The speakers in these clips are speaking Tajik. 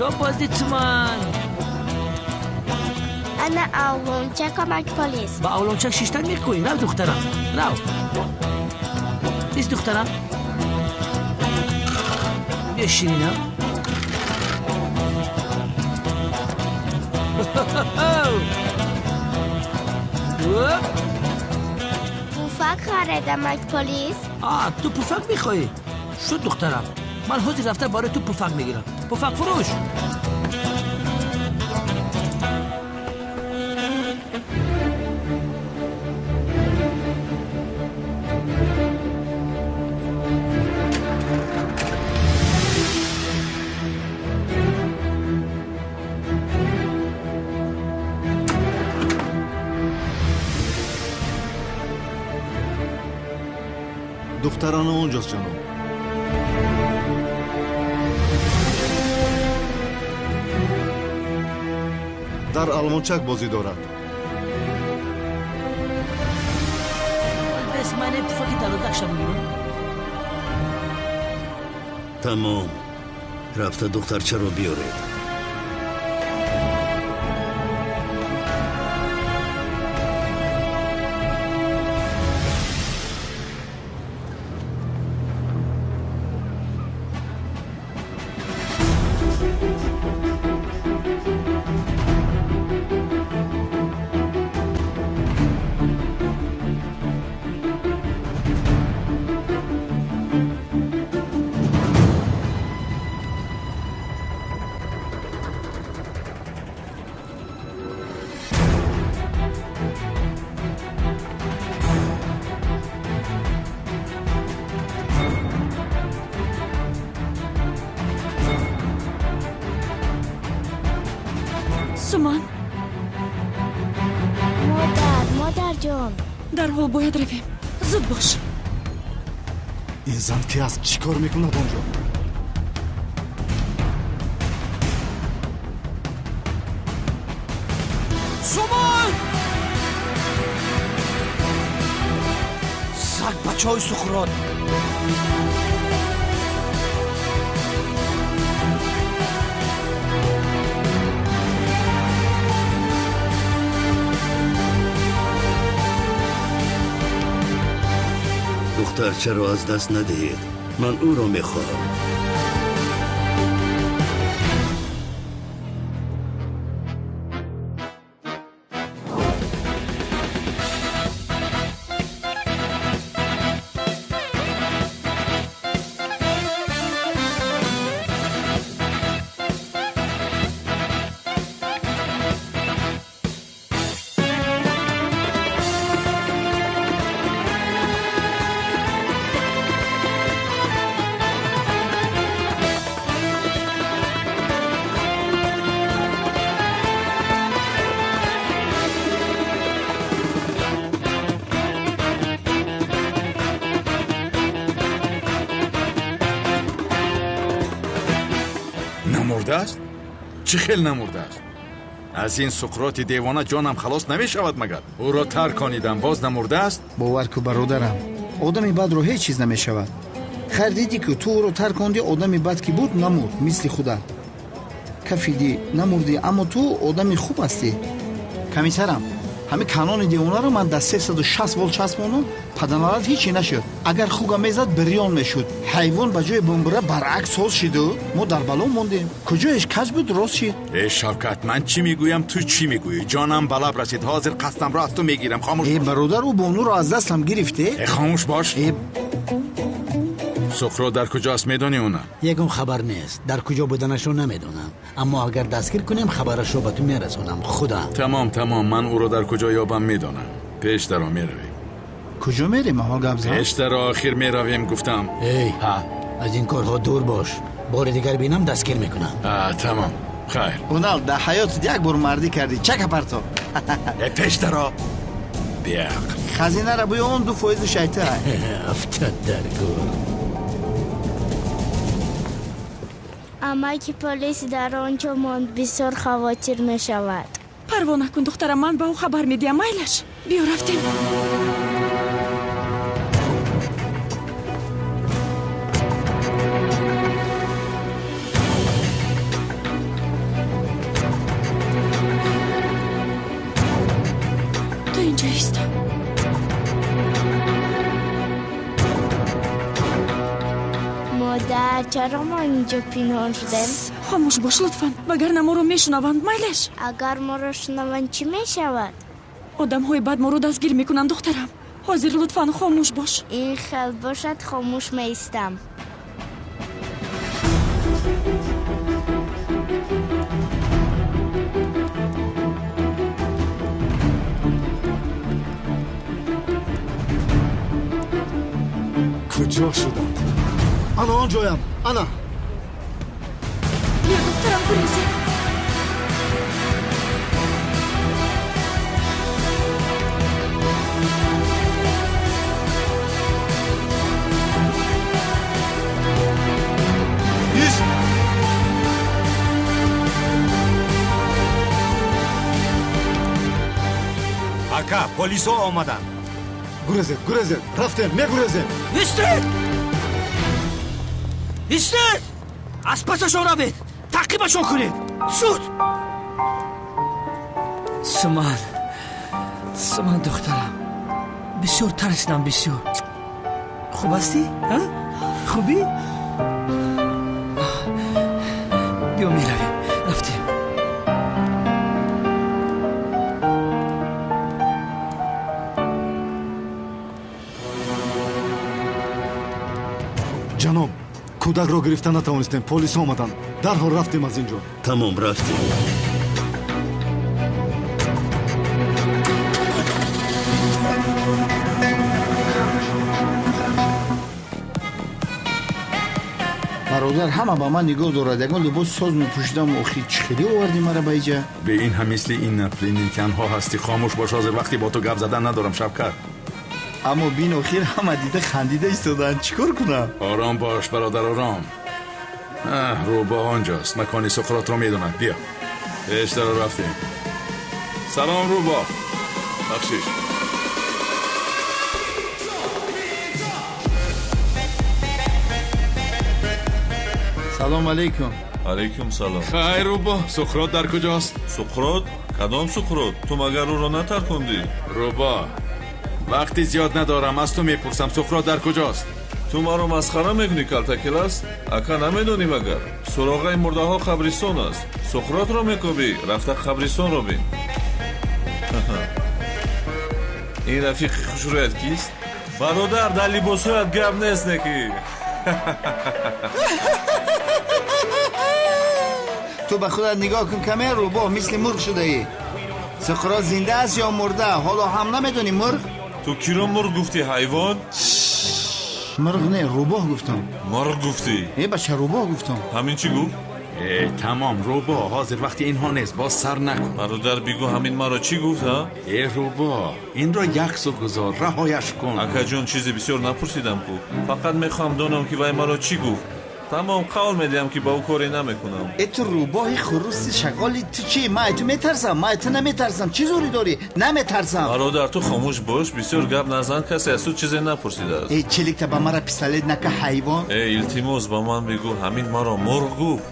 То боздид Суман. Ана авлончак амак полис. Ба авлончак шиштан мехоҳӣ? Рав духтарам, рав. Бист духтарам. Биё ширинам. Пуфак харид амак полис. Ту пуфак мехоҳӣ? Шуд духтарам. Ман ҳозир рафта барои ту пуфак мегирам. Пуфак фурӯш. Духтарона онҷост, ҷаноб. Дар алмончак бозӣ дорад. Бес мане пуфаки дарозакша бигирам. Тамом. Рафта духтарчаро биёред. Суман. Модар, модарҷон. Дарҳол бояд равем. Зуд бош. Ин зан ки аст? Чӣ кор мекунад онҷо? Суман! Саг бачаҳои Суқрот. Духтарчаро аз даст надиҳед. Ман ӯро мехоҳам. Намурдааст? Чӣ хел намурдааст? Аз ин Суқроти девона ҷонам халос намешавад магар? Ӯро тарконидам, боз намурдааст? Бовар ку бародарам, одами бадро ҳеҷ чиз намешавад. Хайр дидӣ ки ту ӯро таркондӣ, одами бад ки буд намурд, мисли худат. Кафидӣ, намурдӣ, аммо ту одами хуб ҳастӣ. Комиссарам, ҳамин канони девонаро ман дар 360 волт часпондам, паданалат ҳечи нашуд. Агар хуга мезад, бирён мешуд. Ҳайвон ба ҷои бумбура баръакс соз шиду мо дар бало мондем. Куҷоеш каҷ буд, рост шид. Э Шавкат, ман чӣ мегӯям, ту чӣ мегӯӣ? Ҷонам ба лаб расид, ҳозир қасдамро аз ту мегирам. Хомӯш э бародар, ӯ бонуро аз дастам гирифте. Э хомӯш бош. Суқрот дар куҷоаст медонӣ ӯна? Ягон хабар нест. Дар куҷо буданашро намедонам. Аммо агар дастгир кунем, хабарашро ба ту мерасонам худам. Тамом, тамом, ман ӯро дар куҷо ёбам медонам. Пеш даро меравем. Куҷо мерем, аввал гап зан? Пеш даро охир меравем, гуфтам. Эй, аз ин корҳо дур бош. Бори дигар бинам дастгир мекунам. Тамом, хайр. Унал, дар ҳаётат як бор мардӣ кардӣ, чака парто. Э пеш даро. Беақл. Хазинаро буё, он 2% шайта. Афтад дар гӯр. Амаки полис дар он ҷо монд, бисёр хавотир мешавад. Парво накун, духтарам, ман ба ӯ хабар медиҳам. Майлаш, биё рафтем. ҳаминҷо истам. Модар, чаро мо инҷо пинҳон шудем? Хомӯш бош лутфан, вагарна моро мешунаванд. Майлаш. Агар моро шунаванд, чӣ мешавад? Одамҳои бад моро дастгир мекунанд, духтарам. Ҳозир лутфан хомӯш бош. Ин хел бошад, хомӯш меистам. Куҷо шуданд? Ана он ҷоям, ана. Биё, духтарам, гурезем. Ист! Ака, полисҳо омаданд. Гурезед, гурезед, рафтем, мегурезем. Истед! Истед! Аз пасашон равед, таъқибашон кунед. Зуд! Суман, Суман, духтарам, бисёр тарсидам, бисёр. Хуб ҳастӣ? Хубӣ? Биё, меравем. Рафтем. Ҷаноб, кӯдакро гирифта натавонистем, полисҳо омаданд. Дарҳол рафтем аз ин ҷо. Тамом, рафтем. Бародар, ҳама ба ман нигоҳ дорад. Ягон либоси соз мепӯшидам. Охи, чӣ хеле овардӣ мара ба иҷа? Бе ин ҳам мисли ин инопланетянҳо ҳастӣ. Хомӯш бош, ҳозир вақте бо ту гап задан надорам, Шавкат. Аммо бин, охир ҳама дида хандида истодаанд. Чӣ кор кунам? Ором бош, бародар, ором. Рӯбоҳ онҷост, макони Суқротро медонад. Биё, пештаро рафтем. Салом, рӯбоҳ. Бахшиш. Салом алейкум. Алейкум салом. Хайр, рӯбоҳ, Суқрот дар куҷост? Суқрот? Кадом Суқрот? Ту магар ӯро натаркондӣ? Рӯбоҳ, вақти зиёд надорам, аз ту мепурсам, Суқрот дар куҷост? Ту маро масхара мекунӣ, калтакеласт? Ака, намедонӣ магар? Суроғаи мурдаҳо қабристон аст. Суқротро мекобӣ, рафта қабристонро бин. Ин рафиқи хушрӯят кист? Бародар, дар либосҳоят гап нест, неки. Ту ба худат нигоҳ кун, каме рӯбоҳ, мисли мурғ шудаӣ. Суқрот зинда аст ё мурда? Ҳоло ҳам намедонӣ мурғ? Ту киро мурғ гуфтӣ, ҳайвон? Мурғ не, рӯбоҳ гуфтам. Мурғ гуфтӣ? Э, бача, рӯбоҳ гуфтам. Ҳамин чӣ гуфт? Э, тамом, рӯбоҳ, ҳозир вақти инҳо нест, боз сар накун. Бародар, бигӯ ҳамин маро чӣ гуфт, ҳа? Э, рӯбоҳ, инро як су гузор, раҳояш кун. Акаҷон, чизе бисёр напурсидам ку. Фақат мехоҳам донам, ки вай маро чӣ гуфт. Тамом, қавл медиҳам, ки ба ӯ коре намекунам. Э, ту рӯбоҳи хуруси шағоли, ту чӣ? Ман ту метарсам, ман ту наметарсам. Чӣ зӯрӣ дорӣ? Наметарсам. Бародар, ту хомӯш бош, бисёр гап назан, касе аз ту чизе напурсидааст. Э, чиликта ба мара пистолет нака, ҳайвон. Э, илтимос, ба ман бигӯ, ҳамин маро мурғ гуфт?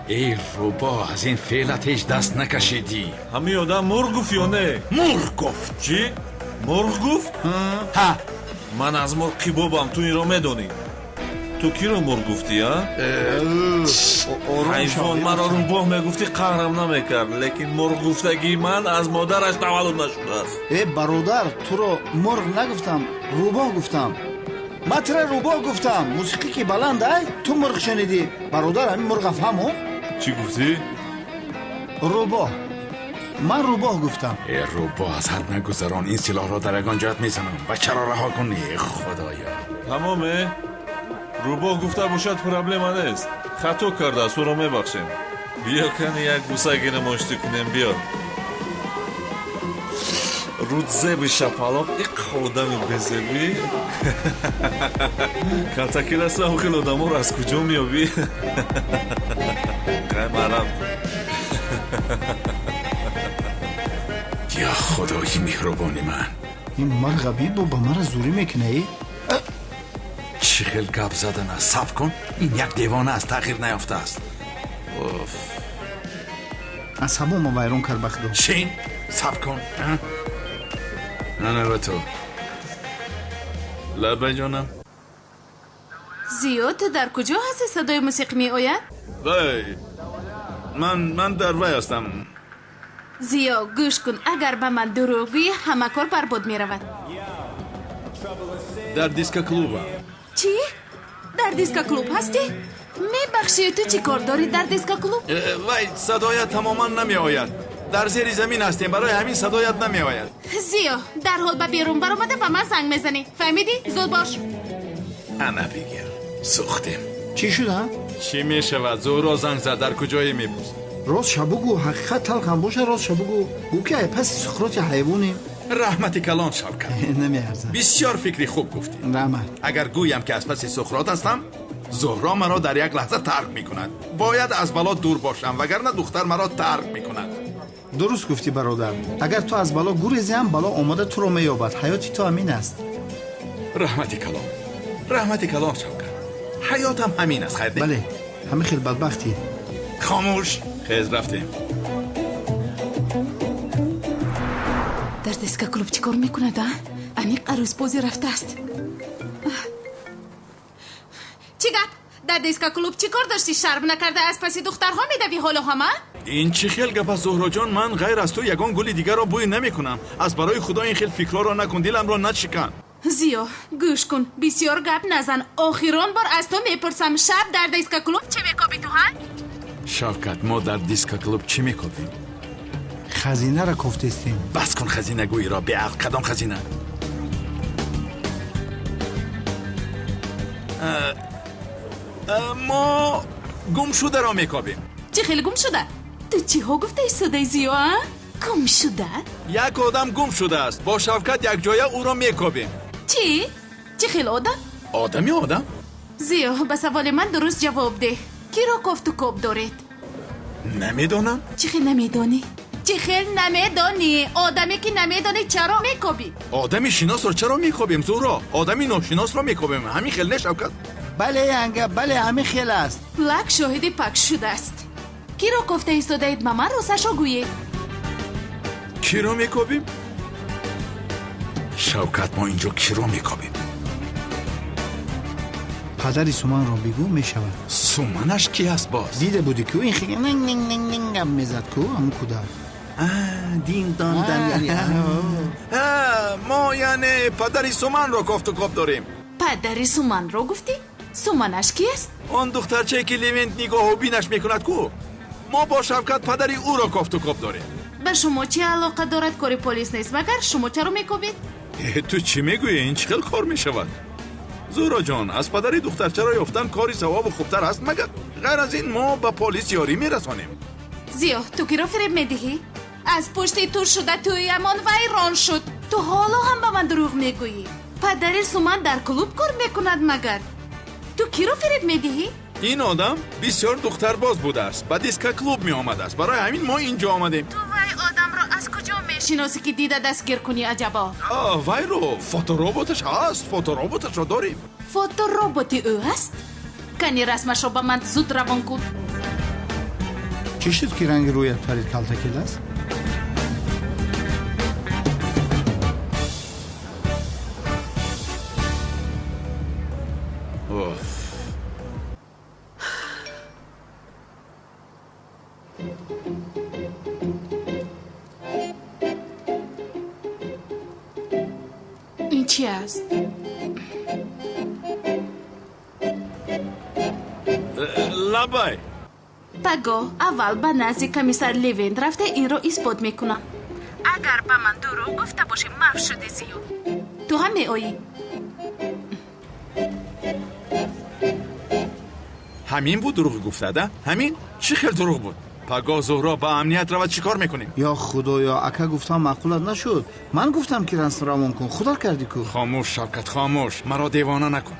Эй, рӯбоҳ, аз ин феълат ҳеҷ даст накашидӣ. Ҳамин одам мурғ гуфт ё не? Мурғ гуфт. Чӣ? Мурғ гуфт? Ҳа. Ман аз мурғ кибобам, ту инро медонӣ. Ту киро мурғ гуфтӣ, а? Ҳайвон, маро рӯбоҳ мегуфтӣ, қаҳрам намекард, лекин мурғ гуфтагии ман аз модараш таваллуд нашудааст. Э, бародар, туро мурғ нагуфтам, рӯбоҳ гуфтам. Ман туро рӯбоҳ гуфтам. Мусиқӣ ки баланд ай, ту мурғ шунидӣ. Бародар, ҳамин мурға фаҳмон. Чӣ гуфтӣ? Рӯбоҳ. Ман рӯбоҳ гуфтам. Э, рӯбоҳ, аз ҳад нагузарон, ин силоҳро дар ягон ҷоят мезанам. Бачаро раҳо кун, э, худоё. Тамом, э? Рӯбоҳ гуфта бошад, проблема нест. Хато кардааст, ӯро мебахшем. Биё, кани як буса гирем, оштӣ кунем, биё. Рӯдзеби шапалоқ, иқ одами безебӣ. Калтакиласа, хел одаморо аз куҷо меёбӣ? Қай марафт. Ё худои меҳрубони ман. Ин марғаби бо ба мара зӯрӣ мекуна, э? Чӣ хел гап задан аст? Сабр кун, ин як девона аст, тағйир наёфтааст. Уф. Асабома вайрон кард, ба худо. Шин, сабр кун. Ана ба ту. Лабай ҷонам. Зиё, ту дар куҷо ҳастӣ? Садои мусиқӣ меояд? Вай, ман дар вай ҳастам. Зиё, гӯш кун, агар ба ман дурӯғ гӯӣ, ҳама кор барбод меравад. Дар дискоклубам. Чӣ? Дар дискоклуб ҳастӣ? Мебахшӣ, ту чӣ кор дорӣ дар дискоклуб? Вай, садоят тамоман намеояд. Дар зери замин ҳастем, барои ҳамин садоят намеояд. Зиё, дарҳол ба берун баромада ба ман занг мезанӣ. Фаҳмидӣ? Зуд бош. Ана бигир, сӯхтем. Чӣ шуда? Чӣ мешавад? Зуҳро занг зад, дар куҷое мепурсад? Рост шабугӯ, ҳақиқат талхам боша, рост шабугӯ. Гӯ ки ай паси Суқроти ҳайвонем. Раҳмати калон, Шавкат. Намеарзад. Бисёр фикри хуб гуфтӣ. Раҳмат. Агар гӯям ки аз паси Суқрот ҳастам, Зуҳро маро дар як лаҳза тарк мекунад. Бояд аз бало дур бошам, вагарна духтар маро тарк мекунад. Дуруст гуфтӣ, бародар. Агар ту аз бало гурезӣ ҳам, бало омода туро меёбад. Ҳаёти ту ҳамин аст. Раҳмати калон, раҳмати калон, Шавкат. Ҳаётам ҳамин аст, хайр? Бале, ҳамин хел бадбахтӣ. Хомӯш, хез, рафтем. Дар дискоклуб чӣ кор мекунад, а? Аниқ арӯсбозӣ рафтааст. Чӣ гап? Дар дискоклуб чӣ кор доштӣ? Шарм накарда аз паси духтарҳо медавӣ ҳоло ҳама? Ин чӣ хел гап аст, Зуҳроҷон? Ман ғайр аз ту ягон гули дигарро бӯй намекунам. Аз барои худо ин хел фикрҳоро накун, диламро нашикан. Зиё, гӯш кун, бисёр гап назан. Охирон бор аз ту мепурсам, шаб дар дискоклуб чӣ мекобӣ ту, ҳа? Шавкат, мо дар дискоклуб чӣ мекобем? Хазинаро кофтестем. Бас кун хазинагӯиро, беақл. Кадом хазина? Мо гумшударо мекобем. Чӣ хеле гумшуда? Ту чиҳо гуфта истодаи, Зиё, а? Гумшуда? Як одам гум шудааст. Бо Шавкат якҷоя ӯро мекобем. Чӣ? Чӣ хел одам? Одами одам? Зиё, ба саволи ман дуруст ҷавоб деҳ. Киро кофту коб доред? Намедонам. Чӣ хел намедонӣ? Чӣ хел намедонӣ? Одаме ки намедонӣ чаро мекобӣ? Одами шиносро чаро мекобем, Зуҳро? Одами ношиносро мекобем. Ҳамин хел не, Шавкат? Бале, янга, бале, ҳамин хел аст. Лак шоҳиди пак шудааст. Киро кофта истодаед, ба ман росташо гӯед. Киро мекобем? Шавкат, мо инҷо киро мекобем? Падари Суманро бигӯ, мешавад. Суманаш ки аст боз? Дида будӣ ку ин хел гап мезад ку ҳамун кӯдак. Дин дон дан, яъне мо яъне падари Суманро кофту коб дорем. Падари Суманро гуфтӣ? Суманаш ки аст? Он духтарчае ки Левент нигоҳу бинаш мекунад ку. Мо бо Шавкат падари ӯро кофту коб дорем. Ба шумо чӣ алоқа дорад? Кори полис нест, магар шумо чаро мекобед? Ту чӣ мегӯӣ? Ин чӣ хел кор мешавад? Зуҳроҷон, аз падари духтарчаро ёфтан кори савобу хубтар аст, магар? Ғайр аз ин мо ба полис ёрӣ мерасонем. Зиё, ту киро фиреб медиҳӣ? Аз пушти ту шуда тӯямон вайрон шуд. Ту ҳоло ҳам ба ман дурӯғ мегӯӣ. Падари Суман дар клуб кор мекунад, магар? Ту киро фиреб медиҳӣ? Ин одам бисёр духтарбоз будааст, ба дискоклуб меомадааст. Барои ҳамин мо инҷо омадем. Ту вай одамро аз куҷо мешиносӣ, ки дида дастгир кунӣ, аҷабо? Вайро фотороботаш ҳаст, фотороботашро дорем. Фотороботи ӯ ҳаст? Кани расмашро ба ман зуд равон кун. Чӣ шуд ки ранги рӯят парид, калтакел аст? Ин чи аст? Лабай. Пагоҳ аввал ба назди комиссар Левент рафта инро исбот мекунам. Агар ба ман дурӯғ гуфта бошӣ, маф шуди, Зиё. Ту ҳам меоӣ. Ҳамин буд дурӯғ гуфтада? Ҳамин? Чӣ хел дурӯғ буд? Пагоҳ Зуҳро ба амният равад, чӣ кор мекунем? Ё худоё, ака гуфтам маъқулат нашуд. Ман гуфтам ки расм равон кун, худат кардӣ ку. Хомӯш, Шавкат, хомӯш. Маро девона накун.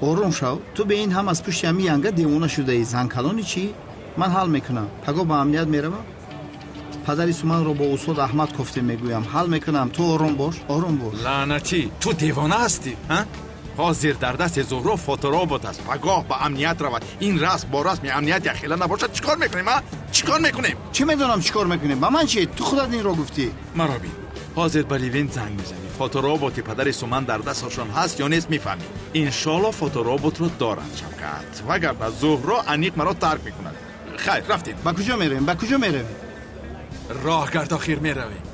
Ором шав. Ту бе ин ҳам аз пушти ҳамин янга девона шудаӣ. Занкалони чӣ? Ман ҳал мекунам. Пагоҳ ба амният меравам. Падари Суманро бо устод Аҳмад кофте мегӯям. Ҳал мекунам. Ту ором бош, ором бош. Лаънатӣ, ту девона ҳастӣ, ҳа? Ҳозир дар дасти Зуҳро фоторобот аст. Пагоҳ ба амният равад. Ин расм бо расми амният якхела набошад, чӣ кор мекунем, а? Чӣ кор мекунем? Чӣ медонам чӣ кор мекунем? Ба ман чӣ? Ту худат инро гуфтӣ. Маро бин. Ҳозир ба Ливент занг мезанӣ. Фотороботи падари Суман дар дасташон ҳаст ё нест мефаҳмӣ. Иншоалло фотороботро доранд, Шавкат. Вагарна Зуҳро аниқ маро тарк мекунад. Хайр, рафтем. Ба куҷо меравем? Ба куҷо меравем? Роҳ гард охир меравем.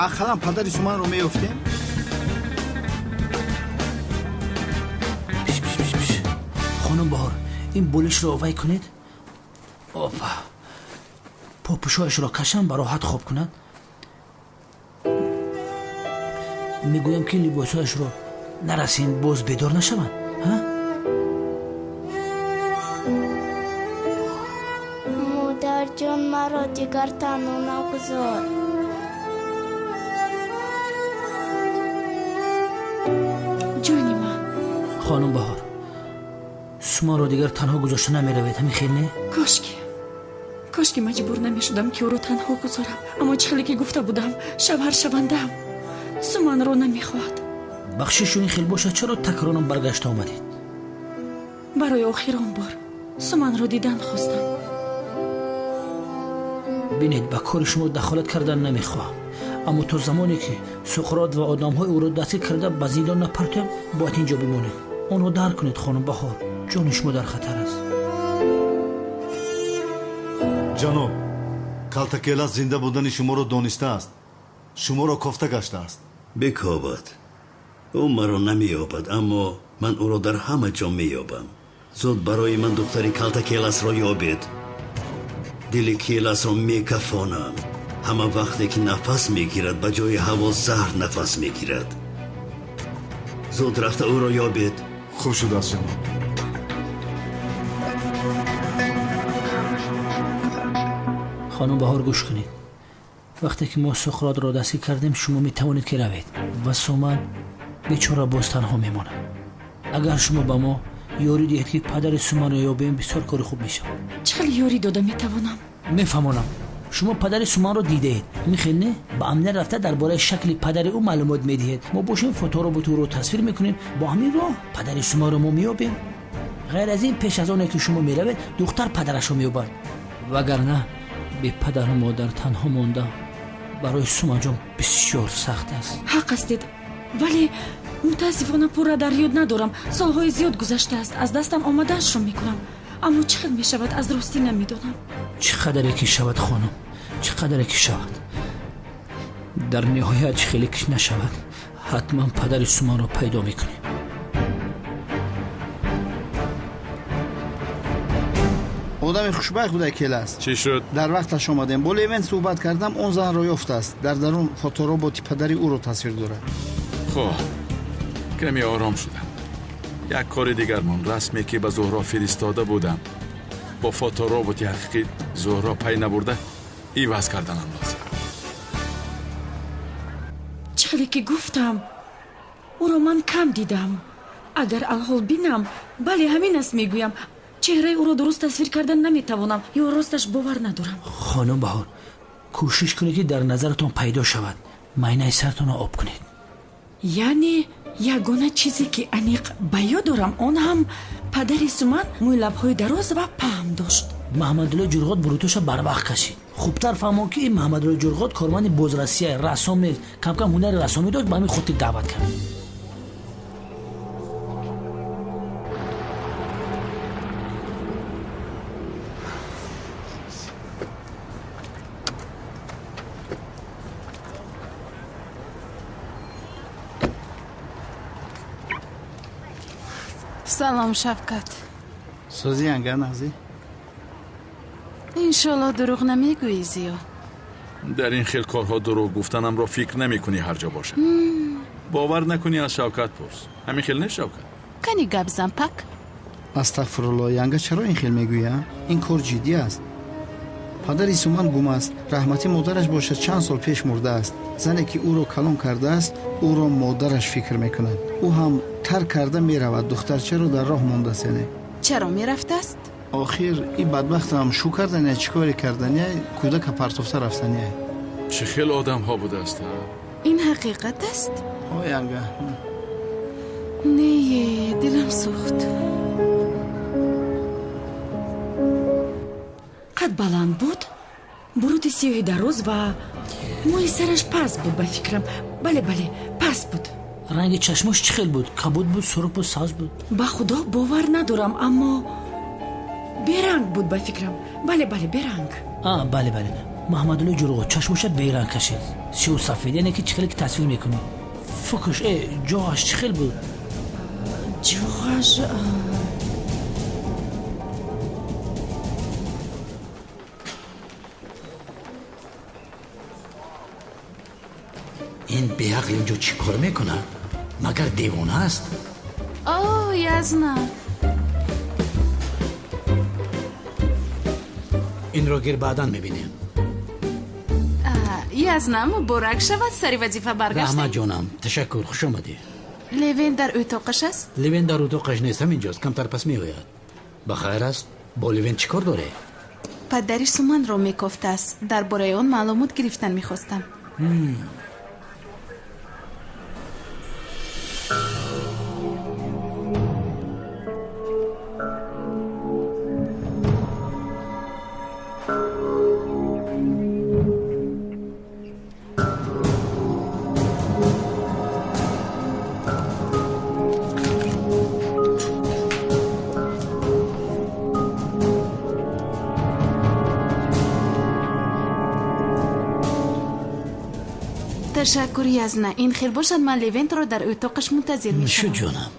Ақаллан падари Суманро меёфтем? Хонум Баҳор, ин болишро овай кунед. Опа. Попушояшро кашам ба роҳат хоб кунад. Мегӯям ки либосҳояшро нарасем, боз бедор нашаванд. Ҳа? Модарҷон, маро дигар танҳо нагузор. Ҷони ман. Хонум Баҳор, Суманро дигар танҳо гузошта намеравед, ҳамин хел не? Кошки маҷбур намешудам ки ӯро танҳо гузорам, аммо чӣ хеле ки гуфта будам, шавҳар шавандаам Суманро намехоҳад. Бахшишу ин хел бошад, чаро такроран баргашта омадед? Барои охирон бор Суманро дидан хостам. Бинед, ба кори шумо дахолат кардан намехоҳам, аммо то замоне ки Суқрот ва одамҳои ӯро дастгир карда ба зиндон напартоям, бояд инҷо бимонем. Онро дарк кунед, хонум Баҳор, ҷони шумо дар хатар аст. Ҷаноб, Калтакелас зинда будани шуморо донистааст. Шуморо кофта гаштааст. Бикобад. Ӯ маро намеёбад, аммо ман ӯро дар ҳама ҷо меёбам. Зуд барои ман духтари Калтакеласро ёбед. Дили Келасро мекафонам. Ҳама вақте ки нафас мегирад, ба ҷои ҳаво заҳр нафас мегирад. Зуд рафта ӯро ёбед. Хуб шудааст, ҷаноб. Хонум Баҳор, гӯш кунед. Вақте ки мо Суқротро дастгир кардем, шумо метавонед ки равед ва Суман бечора боз танҳо мемонад. Агар шумо ба мо ёрӣ диҳед ки падари Суманро ёбем, бисёр кори хуб мешавад. Чӣ хел ёрӣ дода метавонам? Мефаҳмонам. Шумо падари Суманро дидаед, ҳамин хел не? Ба амният рафта дар бораи шакли падари ӯ маълумот медиҳед. Мо бошем фотороботи ӯро тасвир мекунем. Бо ҳамин роҳ падари Суманро мо меёбем. Ғайр аз ин, пеш аз оне ки шумо меравед, духтар падарашро меёбад. Вагарна бе падару модар танҳо монда барои Суманҷон бисёр сахт аст. Ҳақ ҳастед, вале мутаассифона пурра дар ёд надорам. Солҳои зиёд гузаштааст, аз дастам омадаашро мекунам, аммо чӣ хел мешавад аз ростӣ намедонам. Чӣ қадаре ки шавад, хонум, чӣ қадаре ки шавад. Дар ниҳоят чӣ хеле ки нашавад, ҳатман падари Суманро пайдо мекунем. Одами хушбахт буда Келас. Чӣ шуд? Дар вақташ омадем. Бо Левент суҳбат кардам, он занро ёфтааст. Дар дарун фотороботи падари ӯро тасвир дорад. Хуб, каме ором шудам. Як кори дигар мон, расме ки ба Зуҳро фиристода будам, бо фотороботи ҳақиқӣ Зуҳро пай набурда иваз карданам лозим. Чӣ хеле ки гуфтам, ӯро ман кам дидам. Агар алҳол бинам, бале, ҳамин аст мегӯям. Чеҳраи ӯро дуруст тасвир кардан наметавонам ё росташ бовар надорам. Хонум Баҳор, кӯшиш кунед ки дар назаратон пайдо шавад. Майнаи сартонро об кунед. Яъне ягона чизе ки аниқ ба ёд дорам, он ҳам падари Суман мӯи лабҳои дароз ва паҳм дошт. Маҳмадулло Ҷурғот бурутоша барвақт кашид. Хубтар фаҳмон ки ин Маҳмадулло Ҷурғот корманди бозрасия, рассом нест. Камкам ҳунари рассомӣ дошт, ба ҳамин хотир даъват кард. Салом, Шавкат. Сӯзи янга нағзӣ? Иншолло дурӯғ намегӯӣ, Зиё. Дар ин хел корҳо дурӯғ гуфтанамро фикр намекунӣ ҳар ҷо бошад. Бовар накунӣ аз Шавкат пурс. Ҳамин хел нест, Шавкат? Кани гап зан, пак. Астағфирулло, янга чаро ин хел мегӯя? Ин кор ҷиддӣ аст. Падари Суман гум аст. Раҳмати модараш бошад чанд сол пеш мурдааст. Зане ки ӯро калон кардааст, ӯро модараш фикр мекунад. Ӯ ҳам тарк карда меравад. Духтарчаро дар роҳ мондааст яъне. Чаро мерафтааст? Охир ин бадбахтам шу кардания, чӣ коре кардания, кӯдака партофта рафтания. Чӣ хел одамҳо будааст, а? Ин ҳақиқат аст? О, янга. Не, дилам сӯхт. Қад баланд буд, Бурути сиёҳи дароз ва мӯи сараш паст буд, ба фикрам. Бале, бале, паст буд. Ранги чашмош чӣ хел буд? Кабуд буд, сурх буд, сабз буд? Ба худо бовар надорам, аммо беранг буд, ба фикрам. Бале, бале, беранг. А, бале, бале. Маҳмадулло Ҷурғо чашмоша беранг кашид. Сиёҳу сафед, яъне ки чӣ хеле ки тасвир мекунӣ. Фукш, ҷоғаш чӣ хел буд? Ҷоғаш ин беақл инҷо чӣ кор мекунад? Магар девона аст? О, язна. Инро гир, баъдан мебинем. Язна, муборак шавад, сари вазифа баргаштем. Раҳмат, ҷонам, ташаккур, хуш омадӣ. Левен дар утоқаш аст? Левен дар утоқаш нест, ҳаминҷост, камтар пас меояд. Ба хайр аст? Бо Левен чӣ кор дорӣ? Падари Суманро мекофтааст. Дар бораи он маълумот гирифтан мехостам. Ташаккур, Язна. Ин хел бошад, ман Левентро дар утоқаш мунтазир мешавам. Шуд, ҷонам.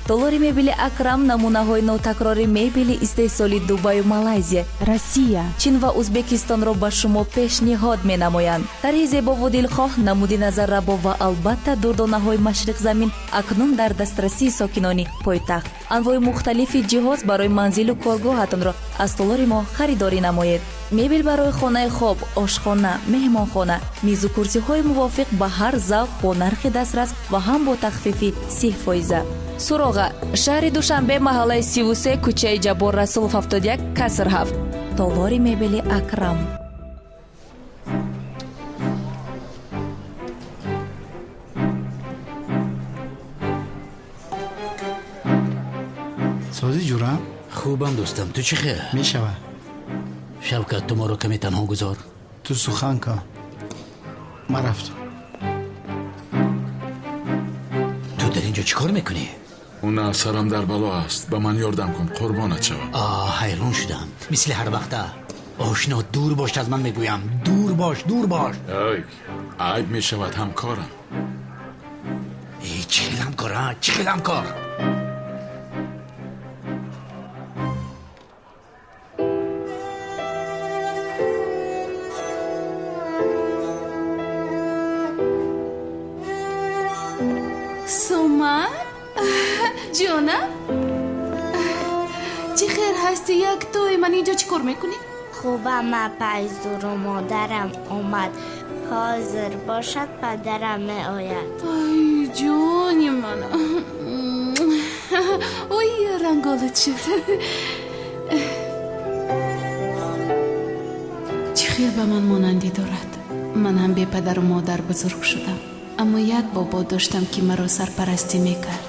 Толори мебели Акрам намунаҳои нотакрори мебели истеҳсоли Дубаю Малайзия, Россия, Чин ва Узбекистонро ба шумо пешниҳод менамоянд. Тарҳи зебову дилхоҳ, намуди назаррабо ва албатта дурдонаҳои машриқзамин акнун дар дастрасии сокинони пойтахт. Анвои мухталифи ҷиҳоз барои манзилу коргоҳатонро аз толори мо харидорӣ намоед. Мебел барои хонаи хоб, ошхона, меҳмонхона, мизу курсиҳои мувофиқ ба ҳар завқ бо нархи дастрас ва ҳам бо тахфифи 30%. Суроға: шаҳри Душанбе, маҳаллаи 33, кӯчаи Ҷаббор Расулов 71, каср 7. Толори мебели Акрам. Созӣ, ҷурам? Хубам, дӯстам, ту чӣ хел? Мешавад. Шавкат, ту моро каме танҳо гузор. Ту сухан кун. Ман рафтам. Ту дар инҷо чӣ кор мекунӣ? Она, сарам дар бало аст. Ба ман ёрдам кун, қурбонат шавам. Ҳайрон шудам. Мисли ҳар вақта. Ошно, дур бош аз ман мегӯям. Дур бош, дур бош. Ай, айб мешавад, ҳамкорам. Чӣ хел ҳамкор, а? Чӣ хел ҳамкор? Суман? Ҷонам? Чӣ хел ҳастӣ, яктои ман инҷо чӣ кор мекунӣ? Хубам, апайзуру модарам омад. Ҳозир бошад, падарам меояд. Ай, ҷони ман. Ой, ранголат шуд. Чӣ хел ба ман монандӣ дорад. Ман ҳам бепадару модар бузург шудам. Аммо як бобо доштам, ки маро сарпарастӣ мекард.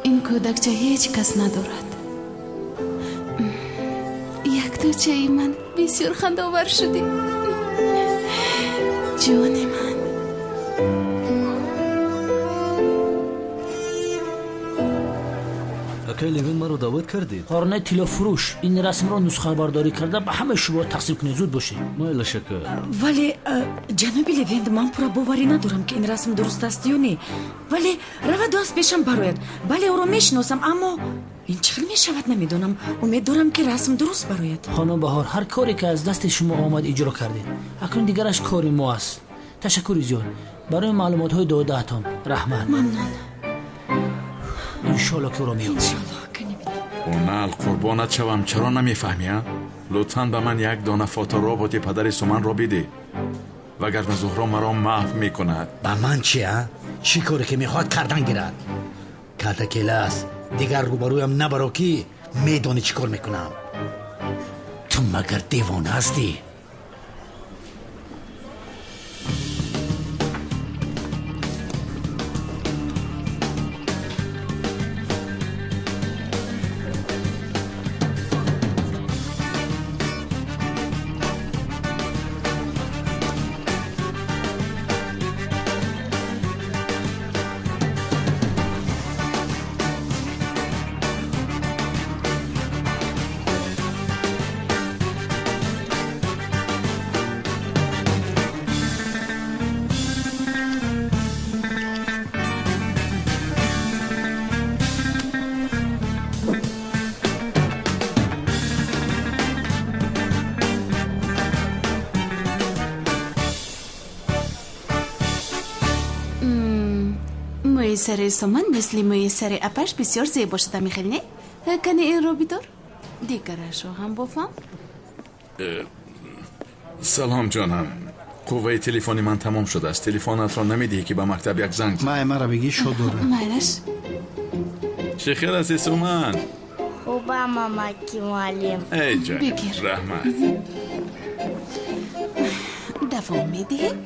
Ин кӯдакча ҳеҷ кас надорад. Якточаи ман бисёр хандаовар шудӣ. Ҷони ман. Акай Левин, маро даъват кардед? Қорнаи тиллофурӯш, ин расмро нусхабардорӣ карда ба ҳамаи шумо тақсим кунед, зуд бошед. Майлаш, ака. Вале, ҷаноби Левент, ман пурра боварӣ надорам, ки ин расм дуруст аст ё не. Вале раваду аз пешам барояд. Бале, ӯро мешиносам, аммо ин чӣ хел мешавад, намедонам. Умед дорам, ки расм дуруст барояд. Хонум Баҳор, ҳар коре ки аз дасти шумо омад иҷро кардед. Акнун дигараш кори мо аст. Ташаккури зиёд барои маълумотҳои додаатон. Раҳмат. Мамнун. Иншолло ки ӯро меёбем. Онал, қурбонат шавам, чаро намефаҳмӣ, а? Лутфан ба ман як дона фотороботи падари Суманро бидеҳ, вагарна Зуҳро маро маҳв мекунад. Ба ман чи, а? Чӣ коре ки мехоҳад кардан гирад. Калта келас, дигар рӯбарӯям набаро, ки медонӣ чӣ кор мекунам. Ту магар девона ҳастӣ? Мӯи сари Суман мисли мӯи сари апаш бисёр зебо шуда, михел не? Кани инро бидор, дигарашро ҳам бофам. Салом, ҷонам. Қувваи телефони ман тамом шудааст. Телефонатро намедиҳӣ, ки ба мактаб як занг? Май, мара бигӣ, шод дорад. Майлаш. Чӣ хел ҳасти, Суман? Хубам, амаки муаллим. Эй ҷон. Бигир. Раҳмат. Давом медиҳем.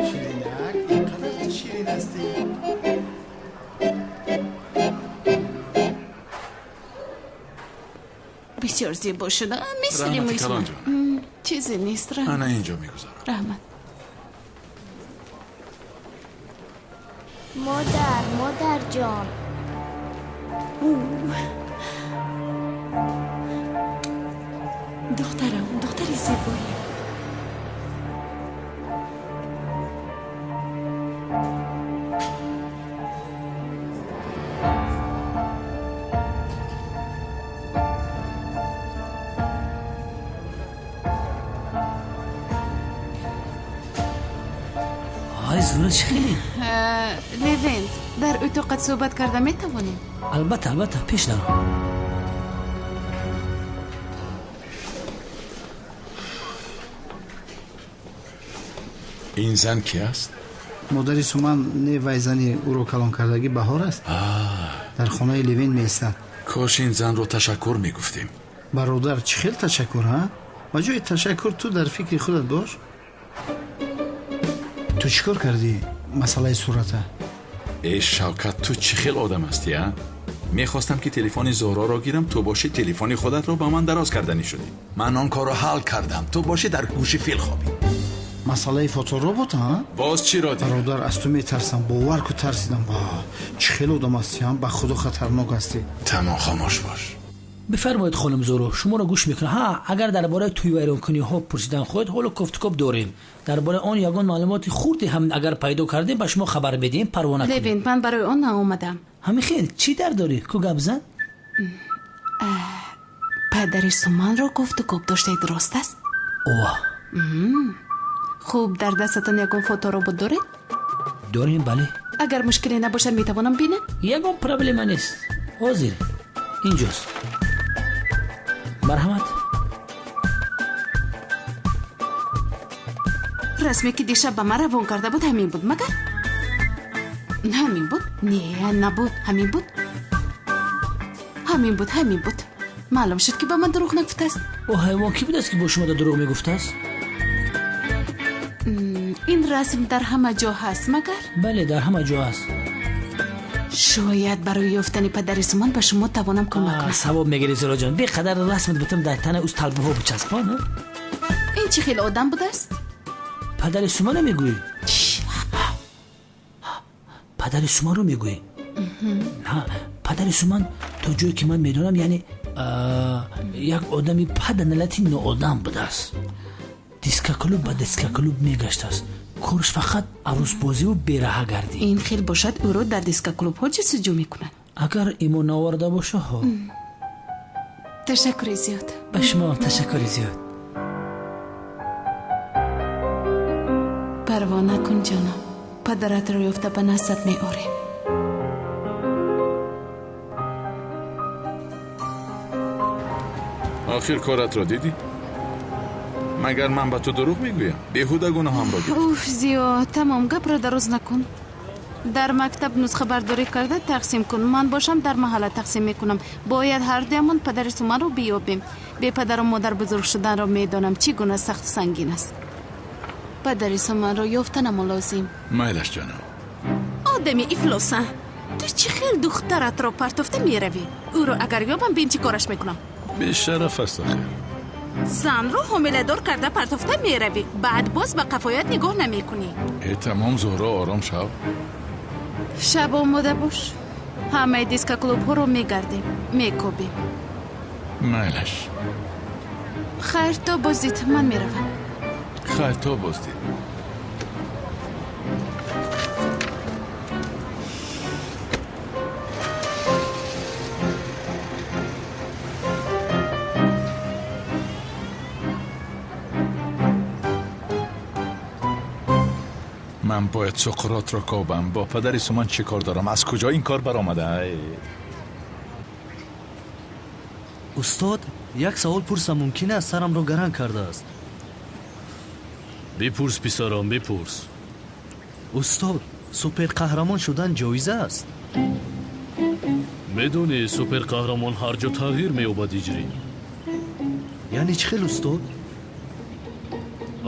Ширинак, ин қадар ту ширин ҳастӣ. Бисёр зебо шуда, мисли Раҳмати мӯи калон, Суман. ҷонам. Чизе нест, раҳмат. Ана инҷо мегузорам. Раҳмат. Модар, модарҷон. Духтарам, духтари зебоем. Ай, Зуҳро, чӣ хеле? Левент, дар утоқат суҳбат карда метавонем? Албатта, албатта, пеш даро. Ин зан ки аст? Модари Суман не, вай зани ӯро калон кардагӣ Баҳор аст, дар хонаи Левин меистад. Кош ин занро ташаккур мегуфтем. Бародар, чӣ хел ташаккур, ҳа? Ба ҷои ташаккур ту дар фикри худат бош. Ту чӣ кор кардӣ масъалаи сурата? Эй Шавкат, ту чӣ хел одам ҳастӣ, а? Мехостам, ки телефони Зуҳроро гирам, ту бошӣ телефони худатро ба ман дароз карданӣ шудӣ. Ман он корро ҳал кардам, ту бошӣ дар гӯши фил хобӣ. Масъалаи фоторобот, ҳа? Боз чиро дидам? Бародар, аз ту метарсам, бовар ку, тарсидам. Ва чӣ хел одам ҳастӣ, ҳа? Ба худо, хатарнок ҳастӣ. Тамом, хомӯш бош. Бифармоед, хонум Зуҳро, шуморо гӯш мекунам. Ҳа, агар дар бораи тӯйвайронкуниҳо пурсидан хоҳед, ҳоло кофтукоб дорем. Дар бораи он ягон маълумоти хурде ҳам агар пайдо кардем, ба шумо хабар медиҳем, парво накунед. Левент, ман барои он наомадам. Ҳамин хел, чӣ дард дорӣ? Ку гап зан. Падари Суманро кофтукоб доштаед, рост аст? О. Хуб, дар дастатон ягон фоторобот доред? Дорем, бале. Агар мушкиле набошад, метавонам бинам? Ягон проблема нест. Ҳозир инҷост. Марҳамат. Расме, ки дишаб ба ман равон карда буд, ҳамин буд, магар ҳамин буд? Не, набуд. Ҳамин буд, ҳамин буд, ҳамин буд. Маълум шуд, ки ба ман дурӯғ нагуфтааст. О ҳайвон кӣ будааст, ки бо шумо дурӯғ мегуфтааст? Ин расм дар ҳама ҷо ҳаст, магар? Бале, дар ҳама ҷо ҳаст. Шояд барои ёфтани падари Суман ба шумо тавонам кӯмак кунам. Савоб мегирӣ, Зуҳроҷон. Беқадар расмат бутам дар танаи ӯ талбаҳо бичаспон. Ин чӣ хел одам будааст? Падари Суманро мегӯӣ? Падари Суманро мегӯӣ? Падари Суман, то ҷое ки ман медонам, яъне як одами паданалати ноодам будааст. Дискоклуб ба дискоклуб мегаштааст. Корш фақат арӯсбозиву бераҳагардӣ. Ин хел бошад, ӯро дар дискоклубҳо ҷустуҷӯ мекунанд. Агар имон наоварда боша, ҳо. Ташаккури зиёд. Ба шумо ташаккури зиёд. Парво накун, ҷонам, падаратро ёфта ба наздат меорем. Охир коратро дидӣ? Магар ман ба ту дурӯғ мегӯям? Беҳуда гуноҳамро гирифтӣ. Уф, Зиё, тамом, гапро дароз накун. Дар мактаб нусхабардорӣ карда тақсим кун. Ман бошам, дар маҳалла тақсим мекунам. Бояд ҳардуямон падари Суманро биёбем. Бепадару модар бузург шуданро медонам, чӣ гуна сахту сангин аст. Падари Суманро ёфтанамо лозим. Майлаш, ҷонам. Одами ифлоса, ту чӣ хел духтаратро партофта меравӣ? Ӯро агар ёбам, бин чӣ кораш мекунам. Бешараф аст охир. Занро ҳомиладор карда партофта меравӣ, баъд боз ба қафоят нигоҳ намекунӣ. Э, тамом, Зуҳро, ором шав. Шаб омода бош, ҳамаи дискоклубҳоро мегардем, мекобем. Майлаш. Хайр, то боздид, ман меравам. Хайр, то боздид. Ман бояд Суқротро кобам. Бо падари Суман чӣ кор дорам? Аз куҷо ин кор баромада? Устод, як савол пурсам мумкин аст? Сарамро гаранг кардааст. Бипурс, писарам, бипурс. Устод, суперқаҳрамон шудан ҷоиз аст? Медонӣ, суперқаҳрамон ҳар ҷо тағйир меёбад, Ҳиҷрӣ. Яъне чӣ хел, устод?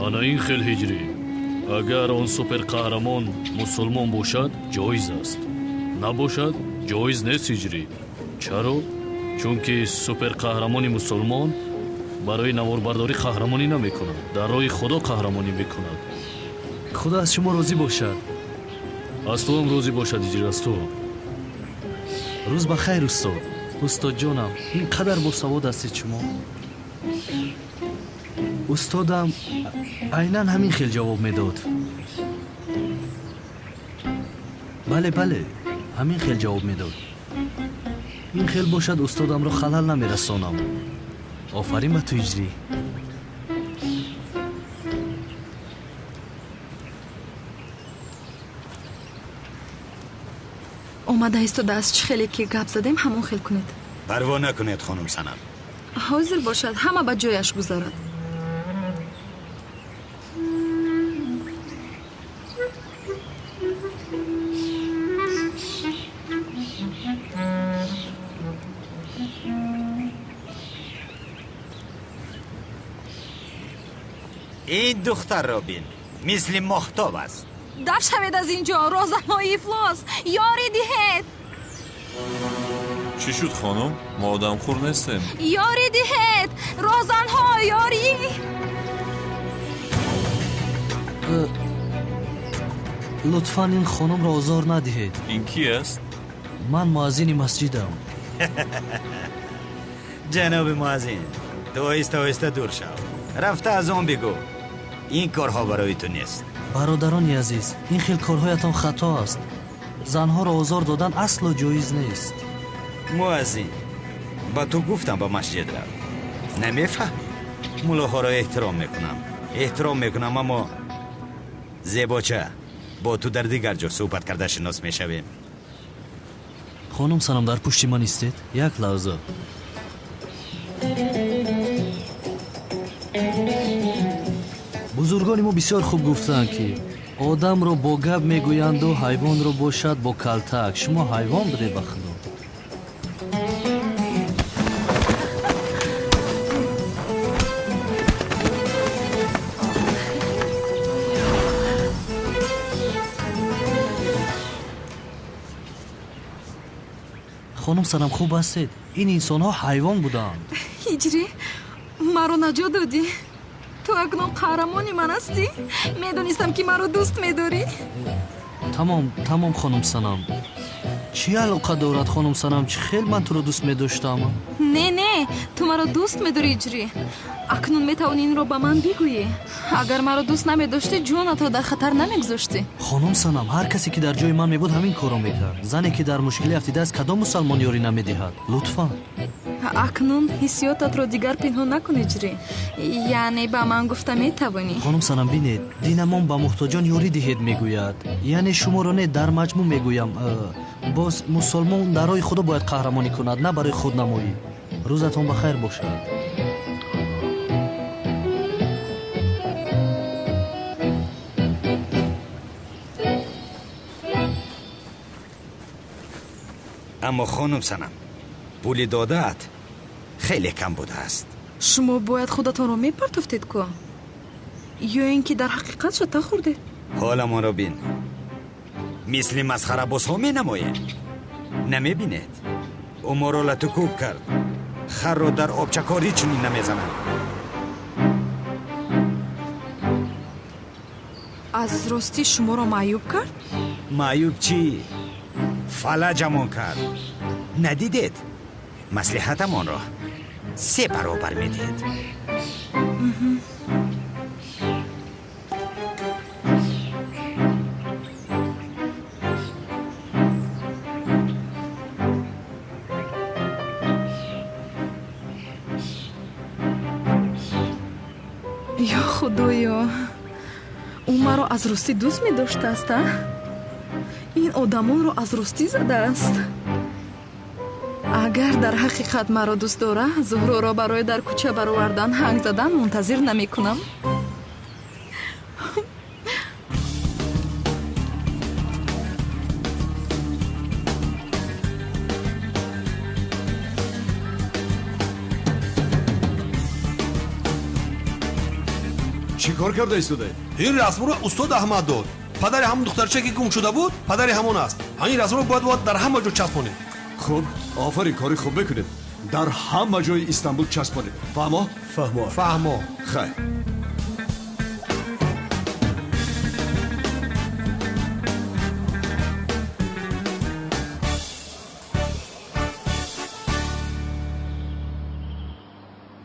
Ана ин хел, Ҳиҷрӣ. Агар он суперқаҳрамон мусулмон бошад, ҷоиз аст. Набошад, ҷоиз нест, Ҳиҷрӣ. Чаро? Чунки суперқаҳрамони мусулмон барои наворбардорӣ қаҳрамонӣ намекунад, дар роҳи Худо қаҳрамонӣ мекунад. Худо аз шумо розӣ бошад. Аз туам розӣ бошад, Ҳиҷрӣ, аз ту. Рӯз ба хайр, устод. Устодҷонам, ин қадар босавод ҳастед шумо. Устодам айнан ҳамин хел ҷавоб медод. Бале, бале, ҳамин хел ҷавоб медод. Ин хел бошад, устодамро халал намерасонам. Офарин ба ту, Ҳиҷрӣ. Омада истодааст. Чӣ хеле ки гап задем, ҳамон хел кунед. Парво накунед, хонум Санам. Ҳозир бошад, ҳама ба ҷояш гузарад. Ин духтарро бин, мисли моҳтоб аст. Даф шавед аз ин ҷо, розаҳои ифлос! Ёрӣ диҳед! Чӣ шуд, хонум? Мо одамхӯр нестем. Ёрӣ диҳед! Розанҳо, ёрӣ! Лутфан ин хонумро озор надиҳед. Ин ки аст? Ман муаззини масҷидам. Ҷаноби муаззин, ту оҳиста оҳиста дур шав. Рафта аз он бигӯ. Ин корҳо барои ту нест. Бародарони азиз, ин хел корҳоятон хато аст. Занҳоро озор додан асло ҷоиз нест. Муаззин, ба ту гуфтам ба масҷид рав. Намефаҳмӣ? Мулоҳоро эҳтиром мекунам. Эҳтиром мекунам, аммо зебоча, бо ту дар дигар ҷо суҳбат карда шинос мешавем. Хонум Санам, дар пушти ман истед. Як лаҳза. Бузургони мо бисёр хуб гуфтаанд, ки одамро бо гап мегӯянду ҳайвонро бошад бо калтак. Шумо ҳайвон будед, ба Худо. Хонум Санам, хуб ҳастед? Ин инсонҳо ҳайвон буданд. Ҳиҷрӣ, маро наҷот додӣ. Ту акнун қаҳрамони ман ҳастӣ. Медонистам, ки маро дӯст медорӣ. Тамом, тамом, хонум Санам. Чӣ алоқа дорад, хонум Санам? Чӣ хел ман туро дӯст медоштам? Не, не, ту маро дӯст медорӣ, Ҳиҷрӣ. Акнун метавонӣ инро ба ман бигӯӣ. Агар маро дӯст намедоштӣ, ҷонатро дар хатар намегузоштӣ. Хонум Санам, ҳар касе ки дар ҷои ман мебуд, ҳамин корро мекард. Зане ки дар мушкилӣ афтидааст, кадом мусалмон ёрӣ намедиҳад? Лутфан. Акнун ҳиссиётатро дигар пинҳон накун, Ҳиҷрӣ. Яъне ба ман гуфта метавонӣ. Хонум Санам, бинед, динамон ба муҳтоҷон ёрӣ диҳед мегӯяд. Яъне шуморо не, дар маҷмӯъ мегӯям. Боз мусулмон дар роҳи Худо бояд қаҳрамонӣ кунад, на барои худнамоӣ. Рӯзатон ба хайр бошад. Аммо хонум Санам, пули додаат хеле кам будааст. Шумо бояд худатонро мепартофтед ку? Ё ин ки дар ҳақиқат шата хӯрдед? Ҳоламонро бин. Мисли масхарабозҳо менамоем. Намебинед? Ӯ моро латукӯб кард. Харро дар обчакорӣ чунин намезананд. Аз ростӣ шуморо маъюб кард? Маъюб чӣ? Фалаҷамон кард. Надидед? Маслиҳатамонро се баробар медиҳед. Ё Худоё, ӯ Ӯ маро аз ростӣ дӯст медоштааст, а? Ин одамонро аз ростӣ задааст. Агар дар ҳақиқат маро дӯст дора, Зуҳроро барои дар кӯча баровардан ҳанг задан мунтазир намекунам. Чӣ кор карда истодаед? Ин расмро устод Аҳмад дод. Падари ҳамон духтарча ки гум шуда буд, падари ҳамон аст. Ҳамин расмро бояд дар ҳама ҷо часпонед. Хуб, офарин, кори хуб мекунед. Дар ҳама ҷои Истанбул часпонед. Фаҳмо? Фаҳмо. Фаҳмо. Хайр.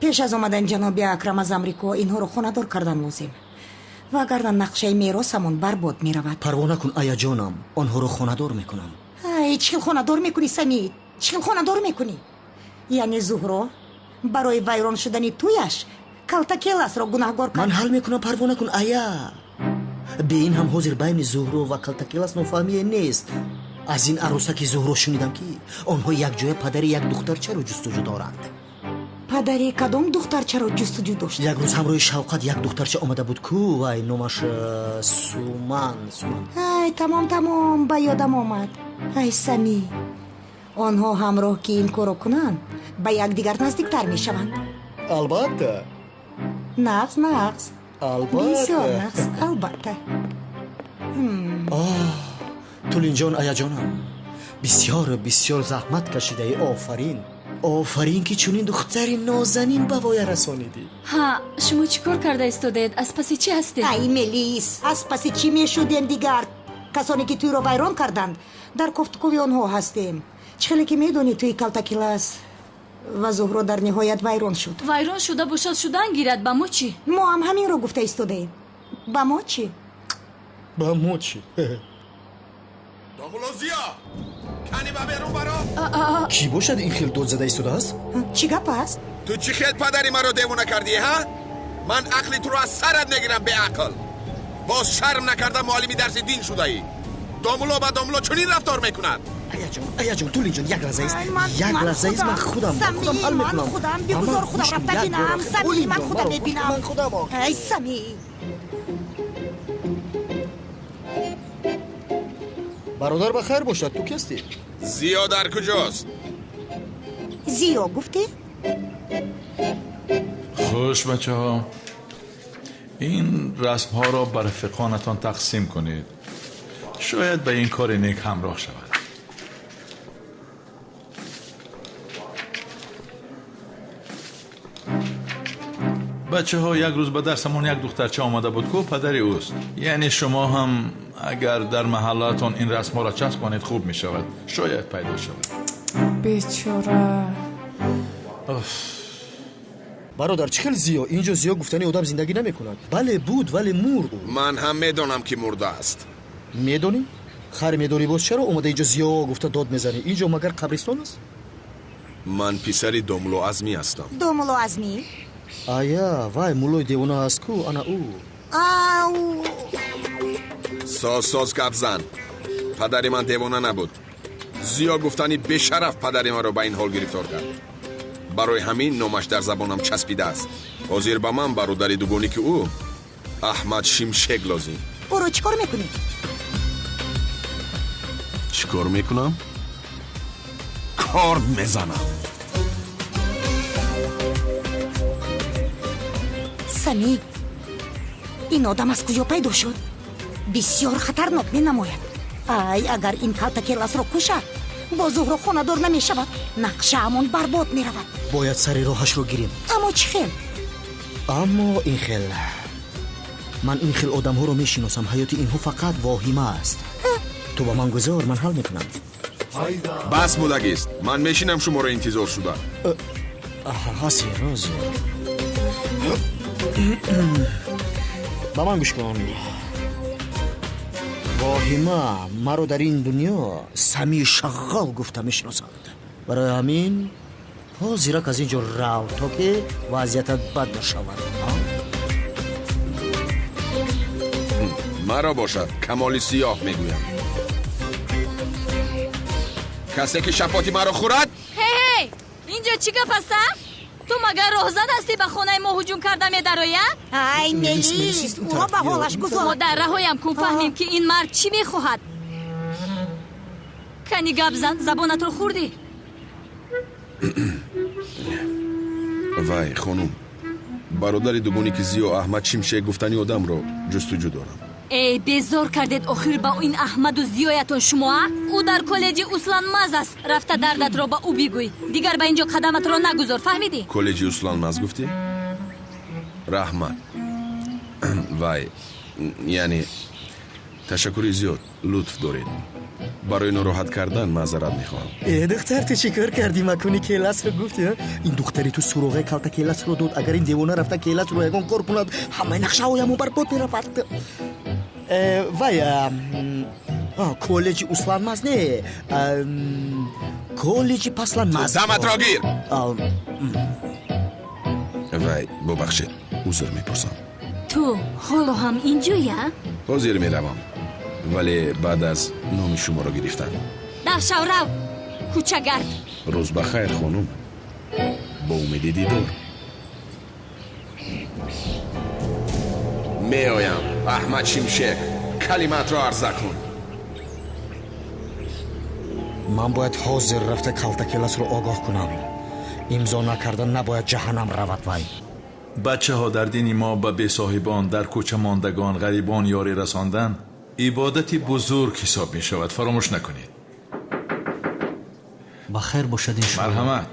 Пеш аз омадани ҷаноби Акрам аз Амрико инҳоро хонадор кардан лозим, вагарна нақшаи меросамон барбод меравад. Парво накун, аяҷонам, онҳоро хонадор мекунам. Ай, чӣ хел хонадор мекунӣ, Самид? Чӣ хел хонадор мекунӣ? Яъне Зуҳро барои вайрон шудани тӯяш Калтакеласро гунаҳгор кард. Ман ҳал мекунам, парво накун, ая. Бе ин ҳам ҳозир байни Зуҳро ва Калтакелас нофаҳмие нест. Аз ин арӯсаки Зуҳро шунидам, ки онҳо якҷоя падари як духтарчаро ҷустуҷӯ доранд. Падари кадом духтарчаро ҷустуҷӯ дошт? Як рӯз ҳамроҳи Шавқат як духтарча омада буд ку, вай номаш Суман. Суман. Ай, тамом, тамом, ба ёдам омад. Ай, Сами, онҳо ҳамроҳ ки ин корро кунанд, ба якдигар наздиктар мешаванд. Албатта. Нағз, нағз. Албатта. Бисёр нағз, албатта. Тулинҷон, аяҷонам, бисёр бисёр заҳмат кашидаӣ. Офарин, офарин, ки чунин духтари нозанин ба воя расонидӣ. Ҳа, шумо чӣ кор карда истодаед? Аз паси чӣ ҳастед? Ай, Мелис, аз паси чӣ мешудем дигар? Касоне ки тӯйро вайрон карданд, дар кофтукови онҳо ҳастем. Чӣ хеле ки медонӣ, тӯи Калтакилас ва Зуҳро дар ниҳоят вайрон шуд. Вайрон шуда бошад, шудан гирад, ба мо чӣ? Мо ҳам ҳаминро гуфта истодаем. Ба мо чӣ? Ба мо чӣ? Домулозиё, кани ба берун баро. Кӣ бошад ин хел дод зада истодааст? Чӣ гап аст? Ту чӣ хел падари маро девона кардӣ, ҳа? Ман ақли туро аз сарат мегирам, беақл. Боз шарм накарда муаллими дарси дин шудаӣ. Домуло ба домуло чунин рафтор мекунад. Аяҷон, аяҷон, Тулинҷон, як лаҳза ист, як лаҳза ист, ман худам худам ҳал мекунам. Худам, бигузор худам рафта бинам. Сами, ман худам мебинам. Ай, Сами. Бародар, ба хайр бошад, ту кистӣ? Зиё дар куҷост? Зиё гуфтӣ? Хуш, бачаҳо, ин расмҳоро ба рафиқонатон тақсим кунед. Шояд ба ин кори нек ҳамроҳ шавад. Бачаҳо, як рӯз ба дарсамон як духтарча омада буд, ку падари ӯст. Яъне шумо ҳам агар дар маҳаллаатон ин расмҳоро часпонед, хуб мешавад. Шояд пайдо шавад. Бечора. Бародар, чӣ хел Зиё? Инҷо Зиё гуфтани одам зиндагӣ намекунад. Бале, буд, вале мурд. Ман ҳам медонам, ки мурдааст. Медонӣ? Хайр медорӣ, боз чаро омада инҷо Зиё гуфта дод мезанӣ? Инҷо магар қабристон аст? Ман писари Домуло Азмӣ ҳастам. Домуло Азмӣ? Ая, вай муллои девона аст ку, ана ӯ. Ау! Соз, соз гап зан. Падари ман девона набуд. Зиё гуфтани бешараф падари маро ба ин ҳол гирифтор кард. Барои ҳамин номаш дар забонам часпидааст. Ҳозир ба ман бародари дугоники ӯ Аҳмад Шимшек лозим. Ӯро чӣ кор мекунӣ? Чӣ кор мекунам? Корд мезанам. Сами, ин одам аз куҷо пайдо шуд? Бисёр хатарнок менамояд. Ай, агар ин Калтакеласро кушад, бо Зуҳро хонадор намешавад. Нақшаамон барбод меравад. Бояд сари роҳашро гирем. Аммо чӣ хел? Аммо ин хел. Ман ин хел одамҳоро мешиносам. Ҳаёти инҳо фақат воҳима аст. Ту ба ман гузор, ман ҳал мекунам. Бас будагист. Ман мешинам шуморо интизор шуда. Ҳозир, ҳозир. Ба ман гӯш кун. Воҳима маро дар ин дунё Сами Шағғол гуфта мешиносанд. Барои ҳамин ҳозирак аз ин ҷо рав, то ки вазъиятат бад нашавад. Маро бошад Камоли Сиёҳ мегӯянд. Касе ки шапоти маро хӯрад. Ҳей, инҷо чӣ гап аст, а? Ту магар роҳзан ҳастӣ, ба хонаи мо ҳуҷум карда медароӣ, а? Ай, Мелис, ӯро ба ҳолаш гузор. Модар, раҳоям кун, фаҳмем ки ин мард чӣ мехоҳад. Кани гап зан, забонатро хӯрдӣ. Вай, хонум, бародари дугони ки Зиё Аҳмад Шимшек гуфтани одамро ҷустуҷӯ дорам. Эй, безор кардед охир ба ин Аҳмаду Зиёятон шумо, а? Ӯ дар коллеҷи Усланмаз аст. Рафта дардатро ба ӯ бигӯй. Дигар ба инҷо қадаматро нагузор, фаҳмидӣ? Коллеҷи Усланмаз гуфтӣ? Раҳмат. Вай, яъне ташаккури зиёд, лутф доред. Барои нороҳат кардан маъзарат мехоҳам. Э, духтар, ту чӣ кор кардӣ? Макони Келасро гуфтӣ? Ин духтари ту суроғаи калта Келасро дод. Агар ин девона рафта Келасро ягон кор кунад, ҳамаи нақшаҳоямон барбод меравад. Вай, коллеҷи Усланмаз не, коллеҷи Пасланмаз. Даматро гир! Вай, бубахшед, узр мепурсам. Ту ҳоло ҳам инҷоя? Ҳозир меравам, вале баъд аз номи шуморо гирифтан. Давшав, рав, кӯчагард. Рӯз ба хайр, хонум. Бо умеди дидор. Меоям, Аҳмад Шимшек, калимаатро арза кун. Ман бояд ҳозир рафта Калтакеласро огоҳ кунам. Имзо накарда набояд ҷаҳаннам равад вай. Бачаҳо, дар дини мо ба бесоҳибон, дар кӯча мондагон, ғарибон ёрӣ расондан ибодати бузург ҳисоб мешавад. Фаромӯш накунед. Ба хайр бошад, иншоалло. Марҳамат.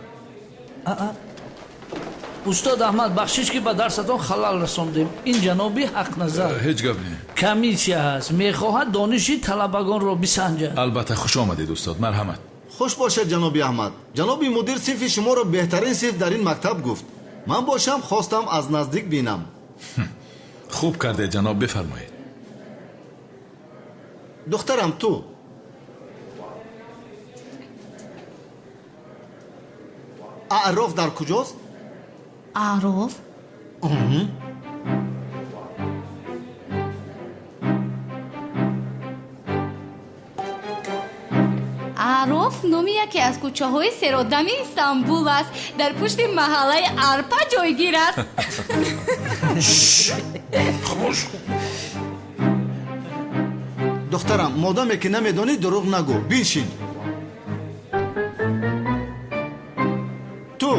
Устод Аҳмад, бахшиш ки ба дарсатон халал расондем. Ин ҷаноби Ҳақназар ҳеҷ гап не. Комиссия ҳаст, мехоҳад дониши талабагонро бисанҷад. Албатта, хуш омадед, устод. Марҳамат. Хуш бошед, ҷаноби Аҳмад. Ҷаноби мудир синфи шуморо беҳтарин синф дар ин мактаб гуфт. Ман бошам хостам аз наздик бинам. Хуб кардед, ҷаноб, бифармоед. Духтарам, ту аъроф дар куҷост? Аъроф? Аъроф номи яке аз кӯчаҳои серодами Истанбул аст. Дар пушти маҳаллаи Арпа ҷойгир аст. Хомӯш. Духтарам, модаме ки намедонӣ, дурӯғ нагӯ. Биншин. Ту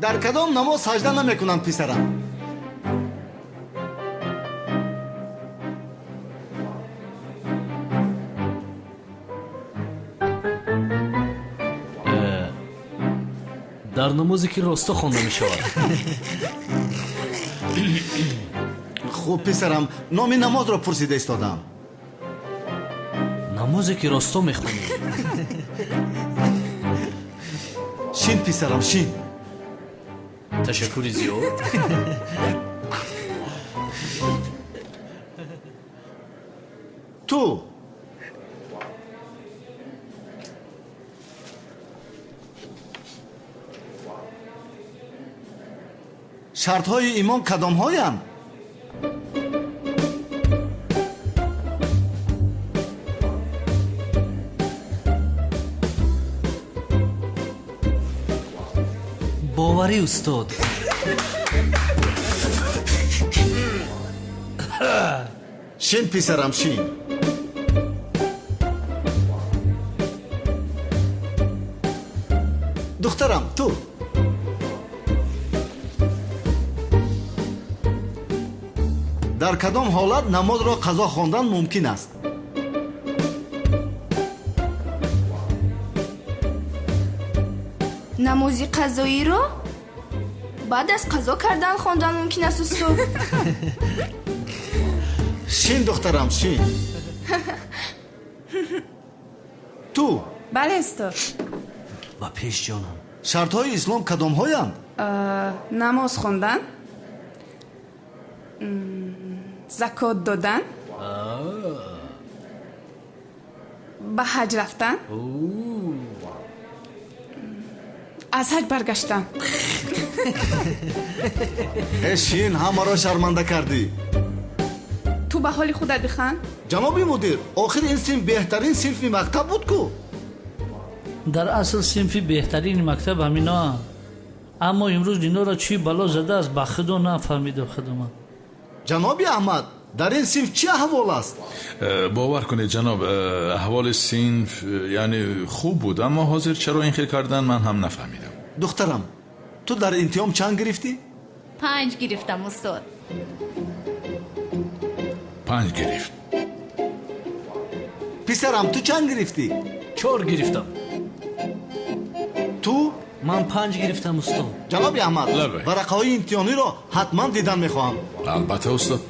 дар кадом намоз саҷда намекунанд, писарам? Дар намозе ки росто хонда мешавад. Хуб, писарам, номи намозро пурсида истодам. Намозе ки росто мехонӣ. Шин, писарам, шин. Ташаккури зиёд. Ту шартҳои имон кадомҳоянд? Боварӣ, устод. Шин, писарам, шин. Духтарам, ту дар кадом ҳолат намозро қазо хондан мумкин аст? Намози қазоиро баъд аз қазо кардан хондан мумкин аст, устод. Шин, духтарам, шин. Ту Бале, устод. Ба пеш, ҷонам. Шартҳои ислом кадомҳоянд? Намоз хондан, закот додан, ба ҳаҷ рафтан, Аз ҳаҷ баргаштанд. Э шин, ҳамаро шарманда кардӣ. Ту ба ҳоли худат биханд. Ҷаноби мудир, охир ин синф беҳтарин синфи мактаб буд ку? Дар асл синфи беҳтарини мактаб ҳаминоанд, аммо имрӯз инҳоро чӣ бало задааст, ба худо нафаҳмидам худаман. Ҷаноби Аҳмад, дар ин синф чӣ аҳвол аст? Бовар кунед ҷаноб, аҳволи синф яъне хуб буд, аммо ҳозир чаро ин хел кардан ман ҳам нафаҳмидам. Духтарам, ту дар имтиҳон чанд гирифтӣ? 5 гирифтам устод. 5 гирифт. Писарам, ту чанд гирифтӣ? 4 гирифтам. Ту? Ман 5 гирифтам устод. Ҷаноби Аҳмад, варақаҳои имтиҳониро ҳатман дидан мехоҳам. Албатта устод,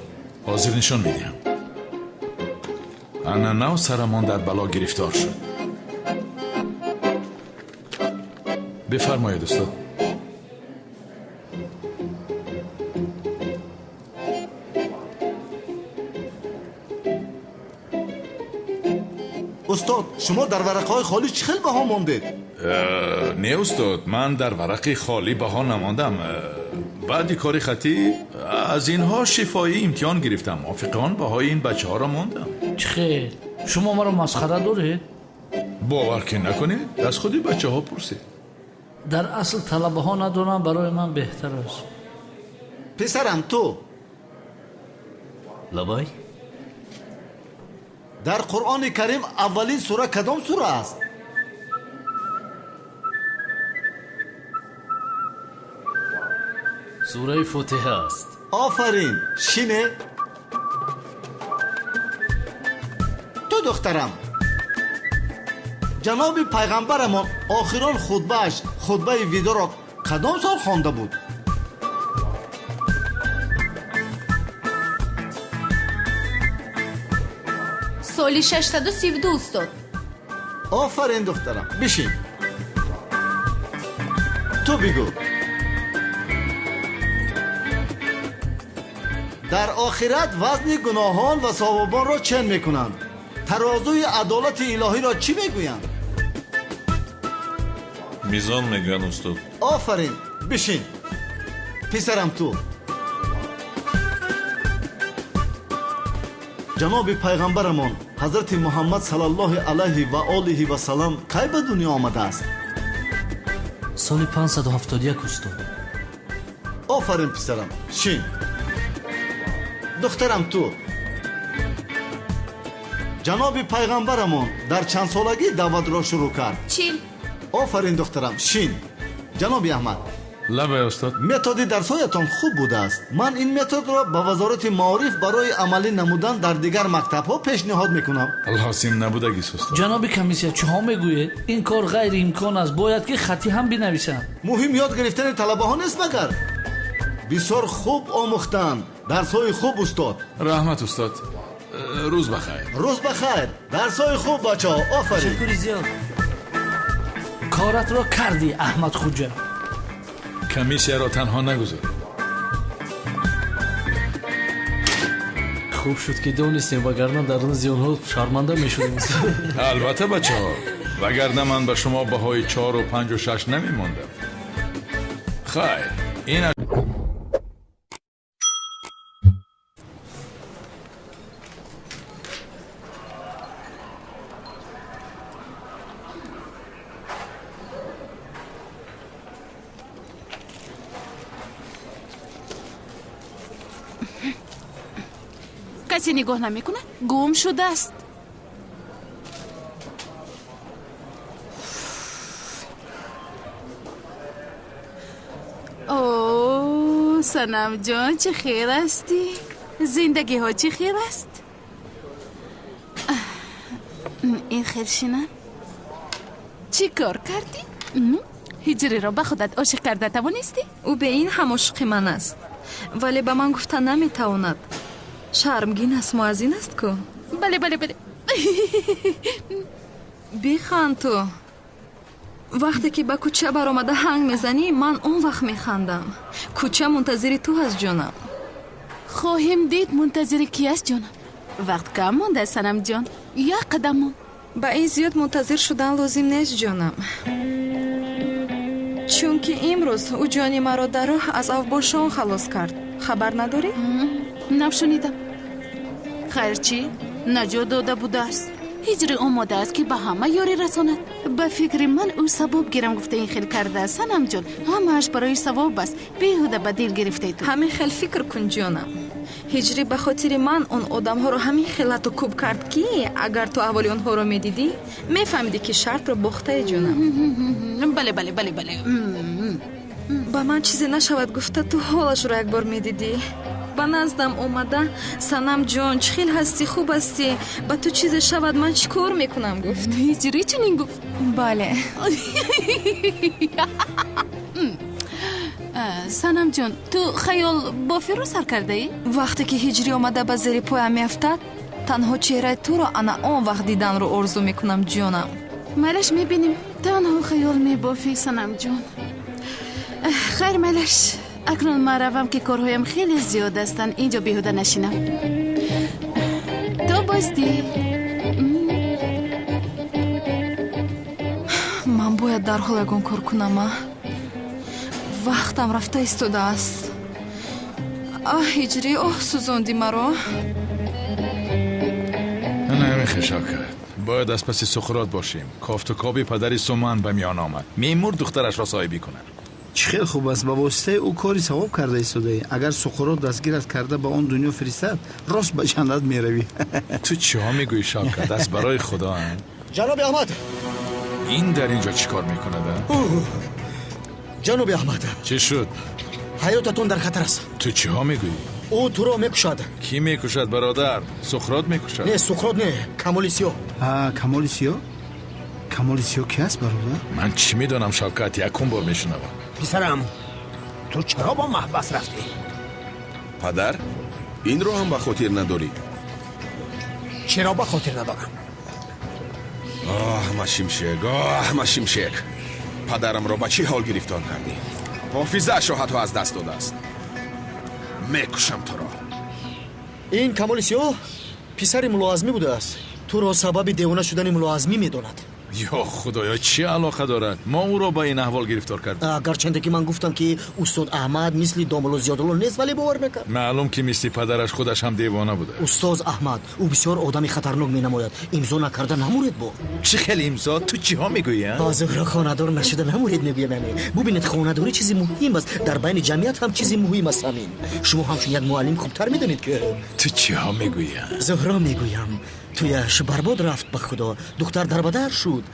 ҳозир нишон медиҳам. Ана нав сарамон дар бало гирифтор шуд. Бифармоед устод. Устод, шумо дар варақаҳои холӣ чӣ хел баҳо мондед? Не устод, ман дар варақи холӣ баҳо намондам. Баъди кори хатӣ аз инҳо шифоӣ имтиҳон гирифтам. Мувофиқи он баҳои ин бачаҳоро мондам. Чӣ хел? Шумо маро масхара доред? Бовар ки накунед, аз худи бачаҳо пурсед. Дар асл талабаҳо надорам, барои ман беҳтар аст. Писарам, ту? Лабай? Дар Қуръони Карим аввалин сура кадом сура аст? Сураи Фотиҳа аст. Офарин, шине. Ту духтарам, ҷаноби пайғамбарамон охирон хутбааш, хутбаи видоро кадом сол хонда буд? Соли 632 устод. Офарин духтарам, бишин. Ту бигӯ, дар охират вазни гуноҳон ва савобонро чен мекунанд. Тарозуи адолати илоҳиро чӣ мегӯянд? Мизон мегӯянд устод. Офарин, бишин. Писарам, ту? Ҷаноби пайғамбарамон ҳазрати Муҳаммад саллаллоҳи алайҳи ва олиҳи васаллам кай ба дунё омадааст? Соли 571 устод. Офарин писарам, шин. Духтарам, ту? Ҷаноби пайғамбарамон дар чанд солагӣ даъватро шурӯъ кард? 40. Офарин духтарам, шин. Ҷаноби Аҳмад. Лабай устод. Методи дарсҳоятон хуб будааст. Ман ин методро ба вазорати маориф барои амалӣ намудан дар дигар мактабҳо пешниҳод мекунам. Лозим набудагист устод. Ҷаноби комиссия, чиҳо мегӯед? Ин кор ғайриимкон аст, бояд ки хатӣ ҳам бинависанд. Муҳим ёд гирифтани талабаҳо нест магар? Бисёр хуб омӯхтанд. Дарсҳои хуб устод. Раҳмат устод. Рӯз ба хайр. Рӯз ба хайр. Дарсҳои хуб бачаҳо. Офарин. Ташаккури зиёд. Коратро кардӣ Аҳмад Хуҷа. Комиссияро танҳо нагузор. Хуб шуд ки донистем, вагарна дар назди онҳо шарманда мешудем. Албатта бачаҳо, вагарна ман ба шумо баҳои 4 ва 5 ва 6 намемондам. Хайр, ин Касе нигоҳ намекунад, гум шудааст. О, Санамҷон, чӣ хел ҳастӣ? Зиндагиҳо чӣ хел аст? Ин хел шинам. Чӣ кор кардӣ? Ҳиҷриро ба худат ошиқ карда тавонистӣ? Ӯ бе ин ҳам ошиқи ман аст, вале ба ман гуфта наметавонад. Шармгин аст, муаззин аст ку? Бале, бале, бале. Биханд ту. Вақте ки ба кӯча баромада ҳанг мезанӣ, ман он вақт механдам. Кӯча мунтазири ту ҳаст, ҷонам. Хоҳем дид мунтазири ки аст, ҷонам. Вақт кам монда, Санамҷон. Як қадам мон. Ба ин зиёд мунтазир шудан лозим нест, ҷонам. Чунки имрӯз ӯ ҷони маро дар роҳ аз авбошон халос кард. Хабар надорӣ? Нашунидам. Хайр чӣ? Наҷот дода будааст. Ҳиҷрӣ омода аст, ки ба ҳама ёрӣ расонад. Ба фикри ман, ӯ савоб гирам гуфта ин хел кардааст. Санамҷон, ҳамааш барои савоб аст. Беҳуда ба дил гирифтаи ту. Ҳамин хел фикр кун, ҷонам. Ҳиҷрӣ ба хотири ман он одамҳоро ҳамин хел лату кӯб кард, ки агар ту аҳволи онҳоро медидӣ, мефаҳмидӣ, ки шартро бохтаи, ҷонам. Бале, бале, бале, бале. Ба ман чизе нашавад гуфта, ту ҳолашро як бор медидӣ. Ба наздам омада: «Санам ҷон, чӣ хел ҳастӣ, хуб ҳастӣ? Ба ту чизе шавад, ман чӣ кор мекунам?» гуфт. Ҳиҷрӣ чунин гуфт? Бале. Санамҷон, ту хаёл бофиро сар кардаӣ? Вақте ки ҳиҷрӣ омада ба зери поям меафтад, танҳо чеҳраи туро ана он вақт диданро орзу мекунам, ҷонам. Майлаш, мебинем. Танҳо хаёл мебофӣ, Санамҷон. Хайр, майлаш, акнун ман равам, ки корҳоям хеле зиёд ҳастанд. Инҷо беҳуда нашинам. То боздид. Ман бояд дарҳол ягон кор кунам, а вақтам рафта истодааст. Аҳ, ҳиҷрӣ, оҳ, сӯзонди маро. Намехе, Шавкат, бояд аз паси Суқрот бошем. Кофтукоби падари Суман ба миён омад. Мемур духтарашро соҳибӣ кунад. Чӣ хел хуб аст, ба воситаи ӯ кори савоб карда истодаӣ. Агар Суқрот дастгират карда ба он дунё фиристад, рост ба ҷаннат меравӣ. Ту чиҳо мегӯӣ, Шавкат, аз барои худо? Ҷаноби Аҳмад! Ин дар ин ҷо чӣ кор мекунад? Ҷаноби Аҳмад! Чӣ шуд? Ҳаётатон дар хатар аст. Ту чиҳо мегӯӣ? Ӯ туро мекушад. Кӣ мекушад, бародар? Суқрот мекушад? Не, Суқрот не, Камоли Сиёҳ. Камоли Сиёҳ? Камоли Сиёҳ ки аст, бародар? Ман чӣ медонам, Шавкат, якум бор мешунавам. Писарам, ту чаро ба маҳбас рафтӣ? Падар, инро ҳам ба хотир надорӣ? Чаро ба хотир надорам? Оҳ, Машимшек, оҳ, Машимшек, падарамро ба чӣ ҳол гирифтор кардӣ? Ҳофизаашро ҳатто аз даст додааст. Мекушам туро. Ин Камоли Сиёҳ писари Муллоазмӣ будааст. Туро сабаби девона шудани Муллоазмӣ медонад. Ё худоё, чӣ алоқа дорад? Мо ӯро ба ин аҳвол гирифтор кардем. Гарчанде ки ман гуфтам, ки устод Аҳмад мисли домулло Зиёдулло нест, вале бовар накард. Маълум, ки мисли падараш худаш ҳам девона буда. Устоз Аҳмад, ӯ бисёр одами хатарнок менамояд. Имзо накарда намуред бо. Чӣ хел имзо? Ту чиҳо мегӯӣ? Бо Зуҳро хонадор нашуда намуред, мегӯям. Яъне бубинед, хонадорӣ чизи муҳим аст. Дар байни ҷамъият ҳам чизи муҳим аст ҳамин. Шумо ҳамчун як муаллим хубтар медонед, ки Ту чиҳо мегӯӣ? Зуҳро, мегӯям, туяш барбод рафт, ба худо, духтар дарбадар шуд.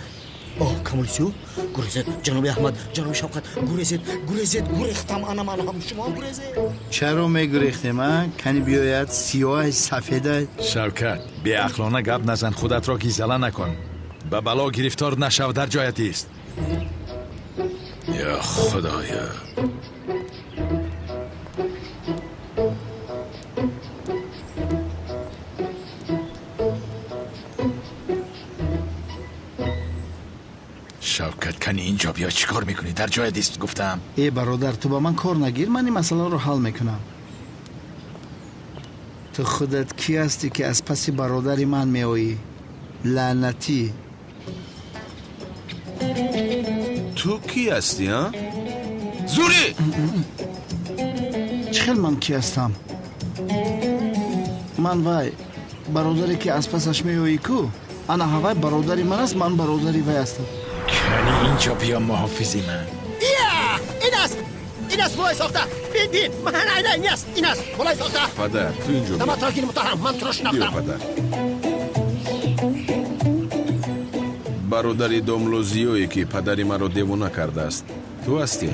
Оҳ, Камоли Сиёҳ, гурезед! Ҷаноби Аҳмад, ҷаноби Шавқат, гурезед, гурезед! Гурехтам, ана ман ҳам, шумо ҳам гурезед. Чаро мегурехтем, а? Кани биёяд, сиёҳай, сафедай. Шавкат, беақлона гап назан, худатро гизала накун, ба бало гирифтор нашав, дар ҷоят ист. Ё худоё! Шавкат, кани инҷо биё, чӣ кор мекунӣ? Дар ҷоят ист, гуфтам. Э, бародар, ту ба ман кор нагир, ман ин масъаларо ҳал мекунам. Ту худат кӣ ҳастӣ, ки аз паси бародари ман меоӣ, лаънатӣ? Ту кӣ ҳастӣ, а? Зури! Чӣ хел ман кӣ ҳастам? Ман вай бародаре, ки аз пасаш меоӣ ку, ана ҳавай бародари ман аст, ман бародари вай ҳастам. Кани инҷо биё, муҳофизи ман. Ин аст, ин аст, мулои сохта. Бин, бин, ман айна ин аст, ин аст мулои сохта. Падар, ту инҷо биё. Ман туро гир, муттаҳам, ман туро Биё, шинохтам. Падар, бародари домло Зиёе, ки падари маро девона кардааст, ту ҳастӣ?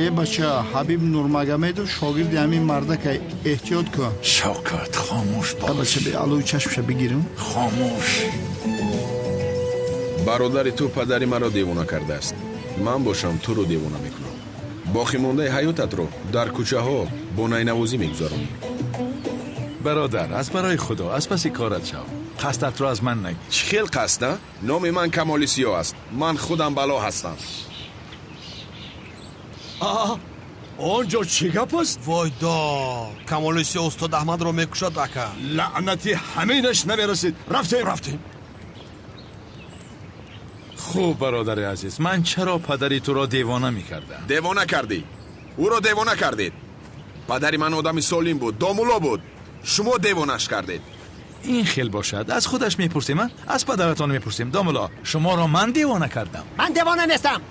Э, бача, Ҳабиб Нурмагомедов шогирди ҳамин мардакай, эҳтиёт кун. Шавкат, хомӯш бош. Бача, алои чашмша бигирам. Хомӯш. Бародари ту падари маро девона кардааст. Ман бошам, туро девона мекунам. Боқимондаи ҳаётатро дар кӯчаҳо бо найнавозӣ мегузаронӣ. Бародар, аз барои худо, аз паси корат шав, қасдатро аз ман нагир. Чӣ хел қасд, а? Номи ман Камоли Сиёҳ аст. Ман худам бало ҳастам. Он ҷо чӣ гап аст? Войдо, Камоли Сиёҳ устод Аҳмадро мекушад, ака. Лаънати, ҳаминаш намерасид. Рафтем, рафтем. Хуб, бародари азиз, ман чаро падари туро девона мекардам? Девона кардӣ, ӯро девона кардед. Падари ман одами солим буд, домулло буд, шумо девонаш кардед. Ин хел бошад, аз худаш мепурсем, аз падаратон мепурсем. Домулло, шуморо ман девона кардам? Ман девона нестам,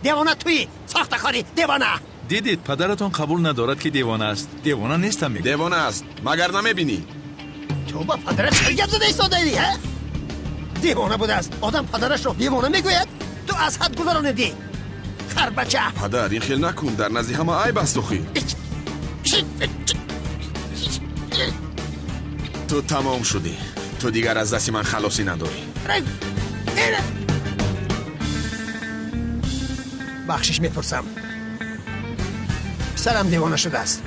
девона туӣ, сохтакори девона. Дидед, падаратон қабул надорад, ки девона аст. Девона нестам, мегӯяд. Девона аст, магар намебинӣ? Ту ба падарат чӣ гап зада истодаӣ, ҳа? Девона будааст, одам падарашро девона мегӯяд? Ту аз ҳад гузаронидӣ, харбача. Падар, ин хел накун, дар назди ҳама айб аст. Охир ту тамом шудӣ, ту дигар аз дасти ман халосӣ надорӣ. Бахшиш мепурсам, писарам девона шудааст,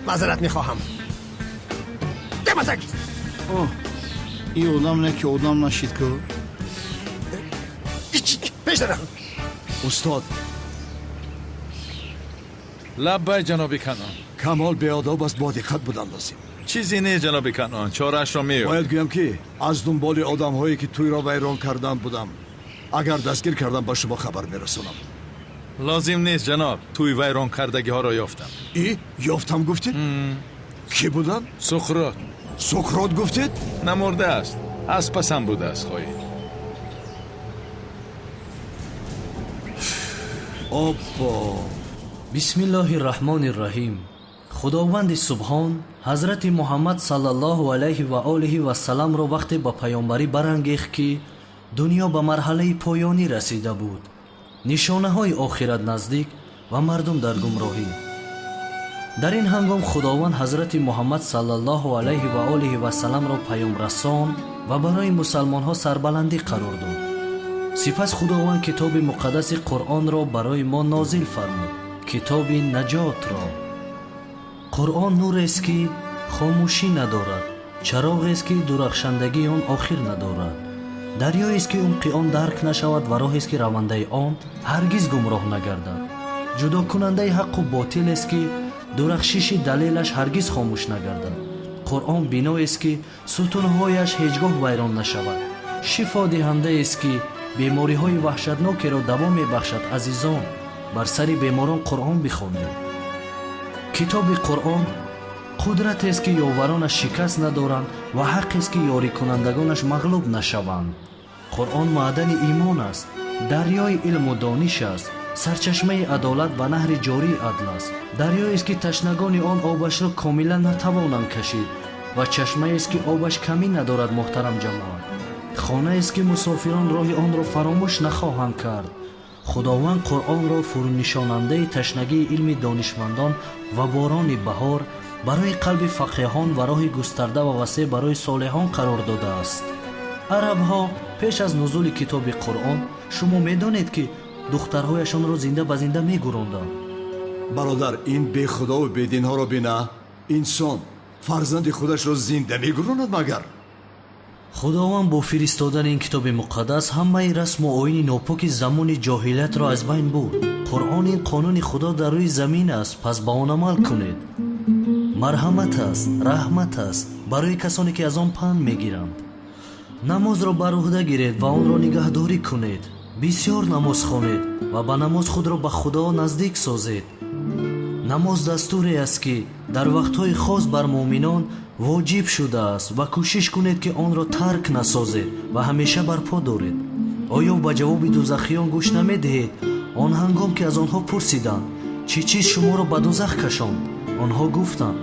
маъзарат мехоҳам. Дематак. Ин одам не ки одам нашид ку. Пеш дарам. Устод. Лаббай, ҷаноби Канон. Камол беодоб аст, бо диққат будан лозим. Чизе не, ҷаноби Канон, чораашро меёб. Бояд гӯям, ки аз дунболи одамҳое, ки тӯйро вайрон кардан будам. Агар дастгир кардам, ба шумо хабар мерасонам. Лозим нест, ҷаноб, тӯй вайрон кардагиҳоро ёфтам. И ёфтам гуфтед? Кӣ буданд? Сукрот. Сукрот гуфтед? Намурдааст, аз пасам будааст, хоҳед. Оппо. Бисмиллоҳи раҳмони раҳим. Худованди субҳон ҳазрати Муҳаммад саллаллоҳу алайҳи ва олиҳи вассаламро вақте ба паёмбарӣ барангехт, ки дунё ба марҳалаи поёнӣ расида буд, нишонаҳои охират наздик ва мардум дар гумроҳӣ. Дар ин ҳангом Худованд ҳазрати Муҳаммад саллаллоҳу алайҳи ва олиҳи вассаламро паёмрасон ва барои мусалмонҳо сарбаландӣ қарор дод. Сипас Худованд китоби муқаддаси Қуръонро барои мо нозил фармуд, китоби наҷотро. Қуръон нурест, ки хомӯшӣ надорад, чароғест, ки дурахшандагии он охир надорад, дарёест, ки умқи он дарк нашавад ва роҳест, ки равандаи он ҳаргиз гумроҳ нагардад, ҷудокунандаи ҳаққу ботилест, ки дурахшиши далелаш ҳаргиз хомӯш нагардад. Қуръон биноест, ки сутунҳояш ҳеҷ гоҳ вайрон нашавад, шифодиҳандаест, ки бемориҳои ваҳшатнокеро даво мебахшад. Азизон, бар сари беморон Қуръон бихонед. Китоби Қуръон қудратест, ки ёваронаш шикаст надоранд ва ҳаққест, ки ёрикунандагонаш мағлуб нашаванд. Қуръон маъдани имон аст, дарёи илму дониш аст, сарчашмаи адолат ва наҳри ҷории адл аст, дарёест, ки ташнагони он обашро комилан натавонанд кашид ва чашмаест, ки обаш камӣ надорад. Муҳтарам ҷамоат, хонаест, ки мусофирон роҳи онро фаромӯш нахоҳанд кард. Худованд Қуръонро фурӯнишонандаи ташнагии илми донишмандон ва борони баҳор барои қалби фақеҳон ва роҳи густарда ва васеъ барои солеҳон қарор додааст. Арабҳо пеш аз нузули китоби Қуръон, шумо медонед, ки духтарҳояшонро зинда ба зинда мегуронданд. Бародар, ин бехудову бединҳоро бина. Инсон фарзанди худашро зинда мегуронад магар? Худованд бо фиристодани ин китоби муқаддас ҳамаи расму оини нопоки замони ҷоҳилиятро аз байн бурд. Қуръон ин қонуни Худо дар рӯи замин аст, пас ба он амал кунед. Марҳамат аст, раҳмат аст барои касоне, ки аз он панд мегиранд. Намозро бар уҳда гиред ва онро нигаҳдорӣ кунед. Бисёр намоз хонед ва ба намоз худро ба Худо наздик созед. Намоз дастуре аст, ки дар вақтҳои хос бар муъминон воҷиб шудааст ва кӯшиш кунед, ки онро тарк насозед ва ҳамеша барпо доред. Оё ба ҷавоби дузахиён гӯш намедиҳед? Он ҳангом ки аз онҳо пурсиданд, чӣ чиз шуморо ба дузах кашонд, онҳо гуфтанд: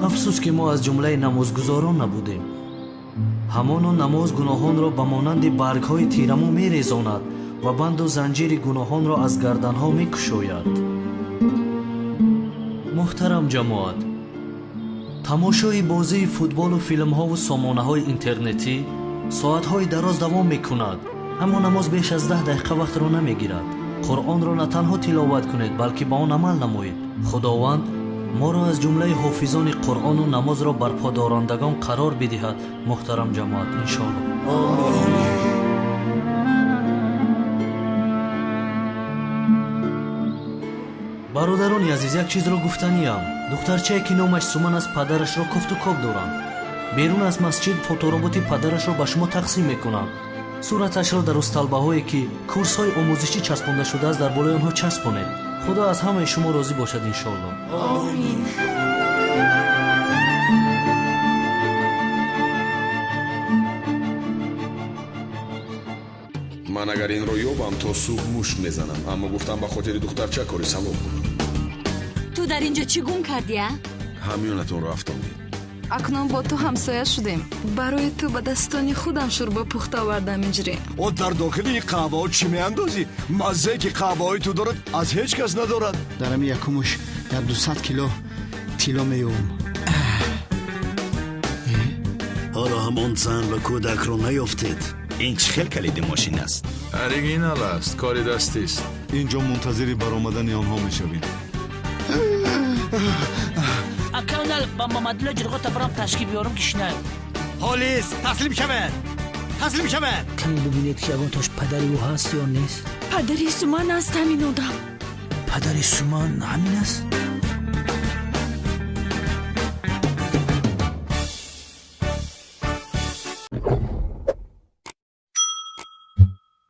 афсӯс, ки мо аз ҷумлаи намозгузорон набудем. Ҳамоно намоз гуноҳонро ба монанди баргҳои тирамо мерезонад ва банду занҷири гуноҳонро аз гарданҳо мекушояд. Муҳтарам ҷамоат, тамошои бозии футболу филмҳову сомонаҳои интернетӣ соатҳои дароз давом мекунад, аммо намоз беш аз 10 дақиқа вақтро намегирад. Қуръонро на танҳо тиловат кунед, балки ба он амал намоед. Худованд моро аз ҷумлаи ҳофизони Қуръону намозро барподорандагон қарор бидиҳад. Муҳтарам ҷамоат, иншоаллоҳ. Бародарони азиз, як чизро гуфтаниям. Духтарчае, ки номаш Суман аст, падарашро кофту коб доранд. Берун аз масҷид фотороботи падарашро ба шумо тақсим мекунам. Сураташро дар усталбаҳое ки курсҳои омӯзишӣ часпонда шудааст, дар болои онҳо часпонед. Худо аз ҳамаи шумо розӣ бошад, иншоалло. Омин. Ман агар инро ёбам, то субҳ мушт мезанам, аммо гуфтам ба хотири духтарча кори савоб кунам. Ту дар ин ҷо чӣ гум кардӣ, а? Ҳамёнатонро афтондед. Акнун бо ту ҳамсоя шудем. Барои ту ба дастони худам шӯрбо пухта овардам, иҷре. О, дар дохили ин қаҳваҳо чӣ меандозӣ? Маззае ки қаҳваҳои ту дорад, аз ҳеҷ кас надорад. Дар ҳами якумуш як 200 кило тилло меёбам. Ҳоло ҳам он зан ва кӯдакро наёфтед. Ин чӣ хел калиди мошин аст? Оригинал аст, кори дастист. Ин ҷо мунтазири баромадани онҳо мешавем. Акаунал ба Мамадулло ҷирғота барам ташкил биёрам, ки шинай. Полис, таслим шавед! Таслим шавед! Каме бибинед, ки ягон тош падари ӯ ҳаст ё нест. Падари Суман аст ҳамин одам. Падари Суман ҳамин аст?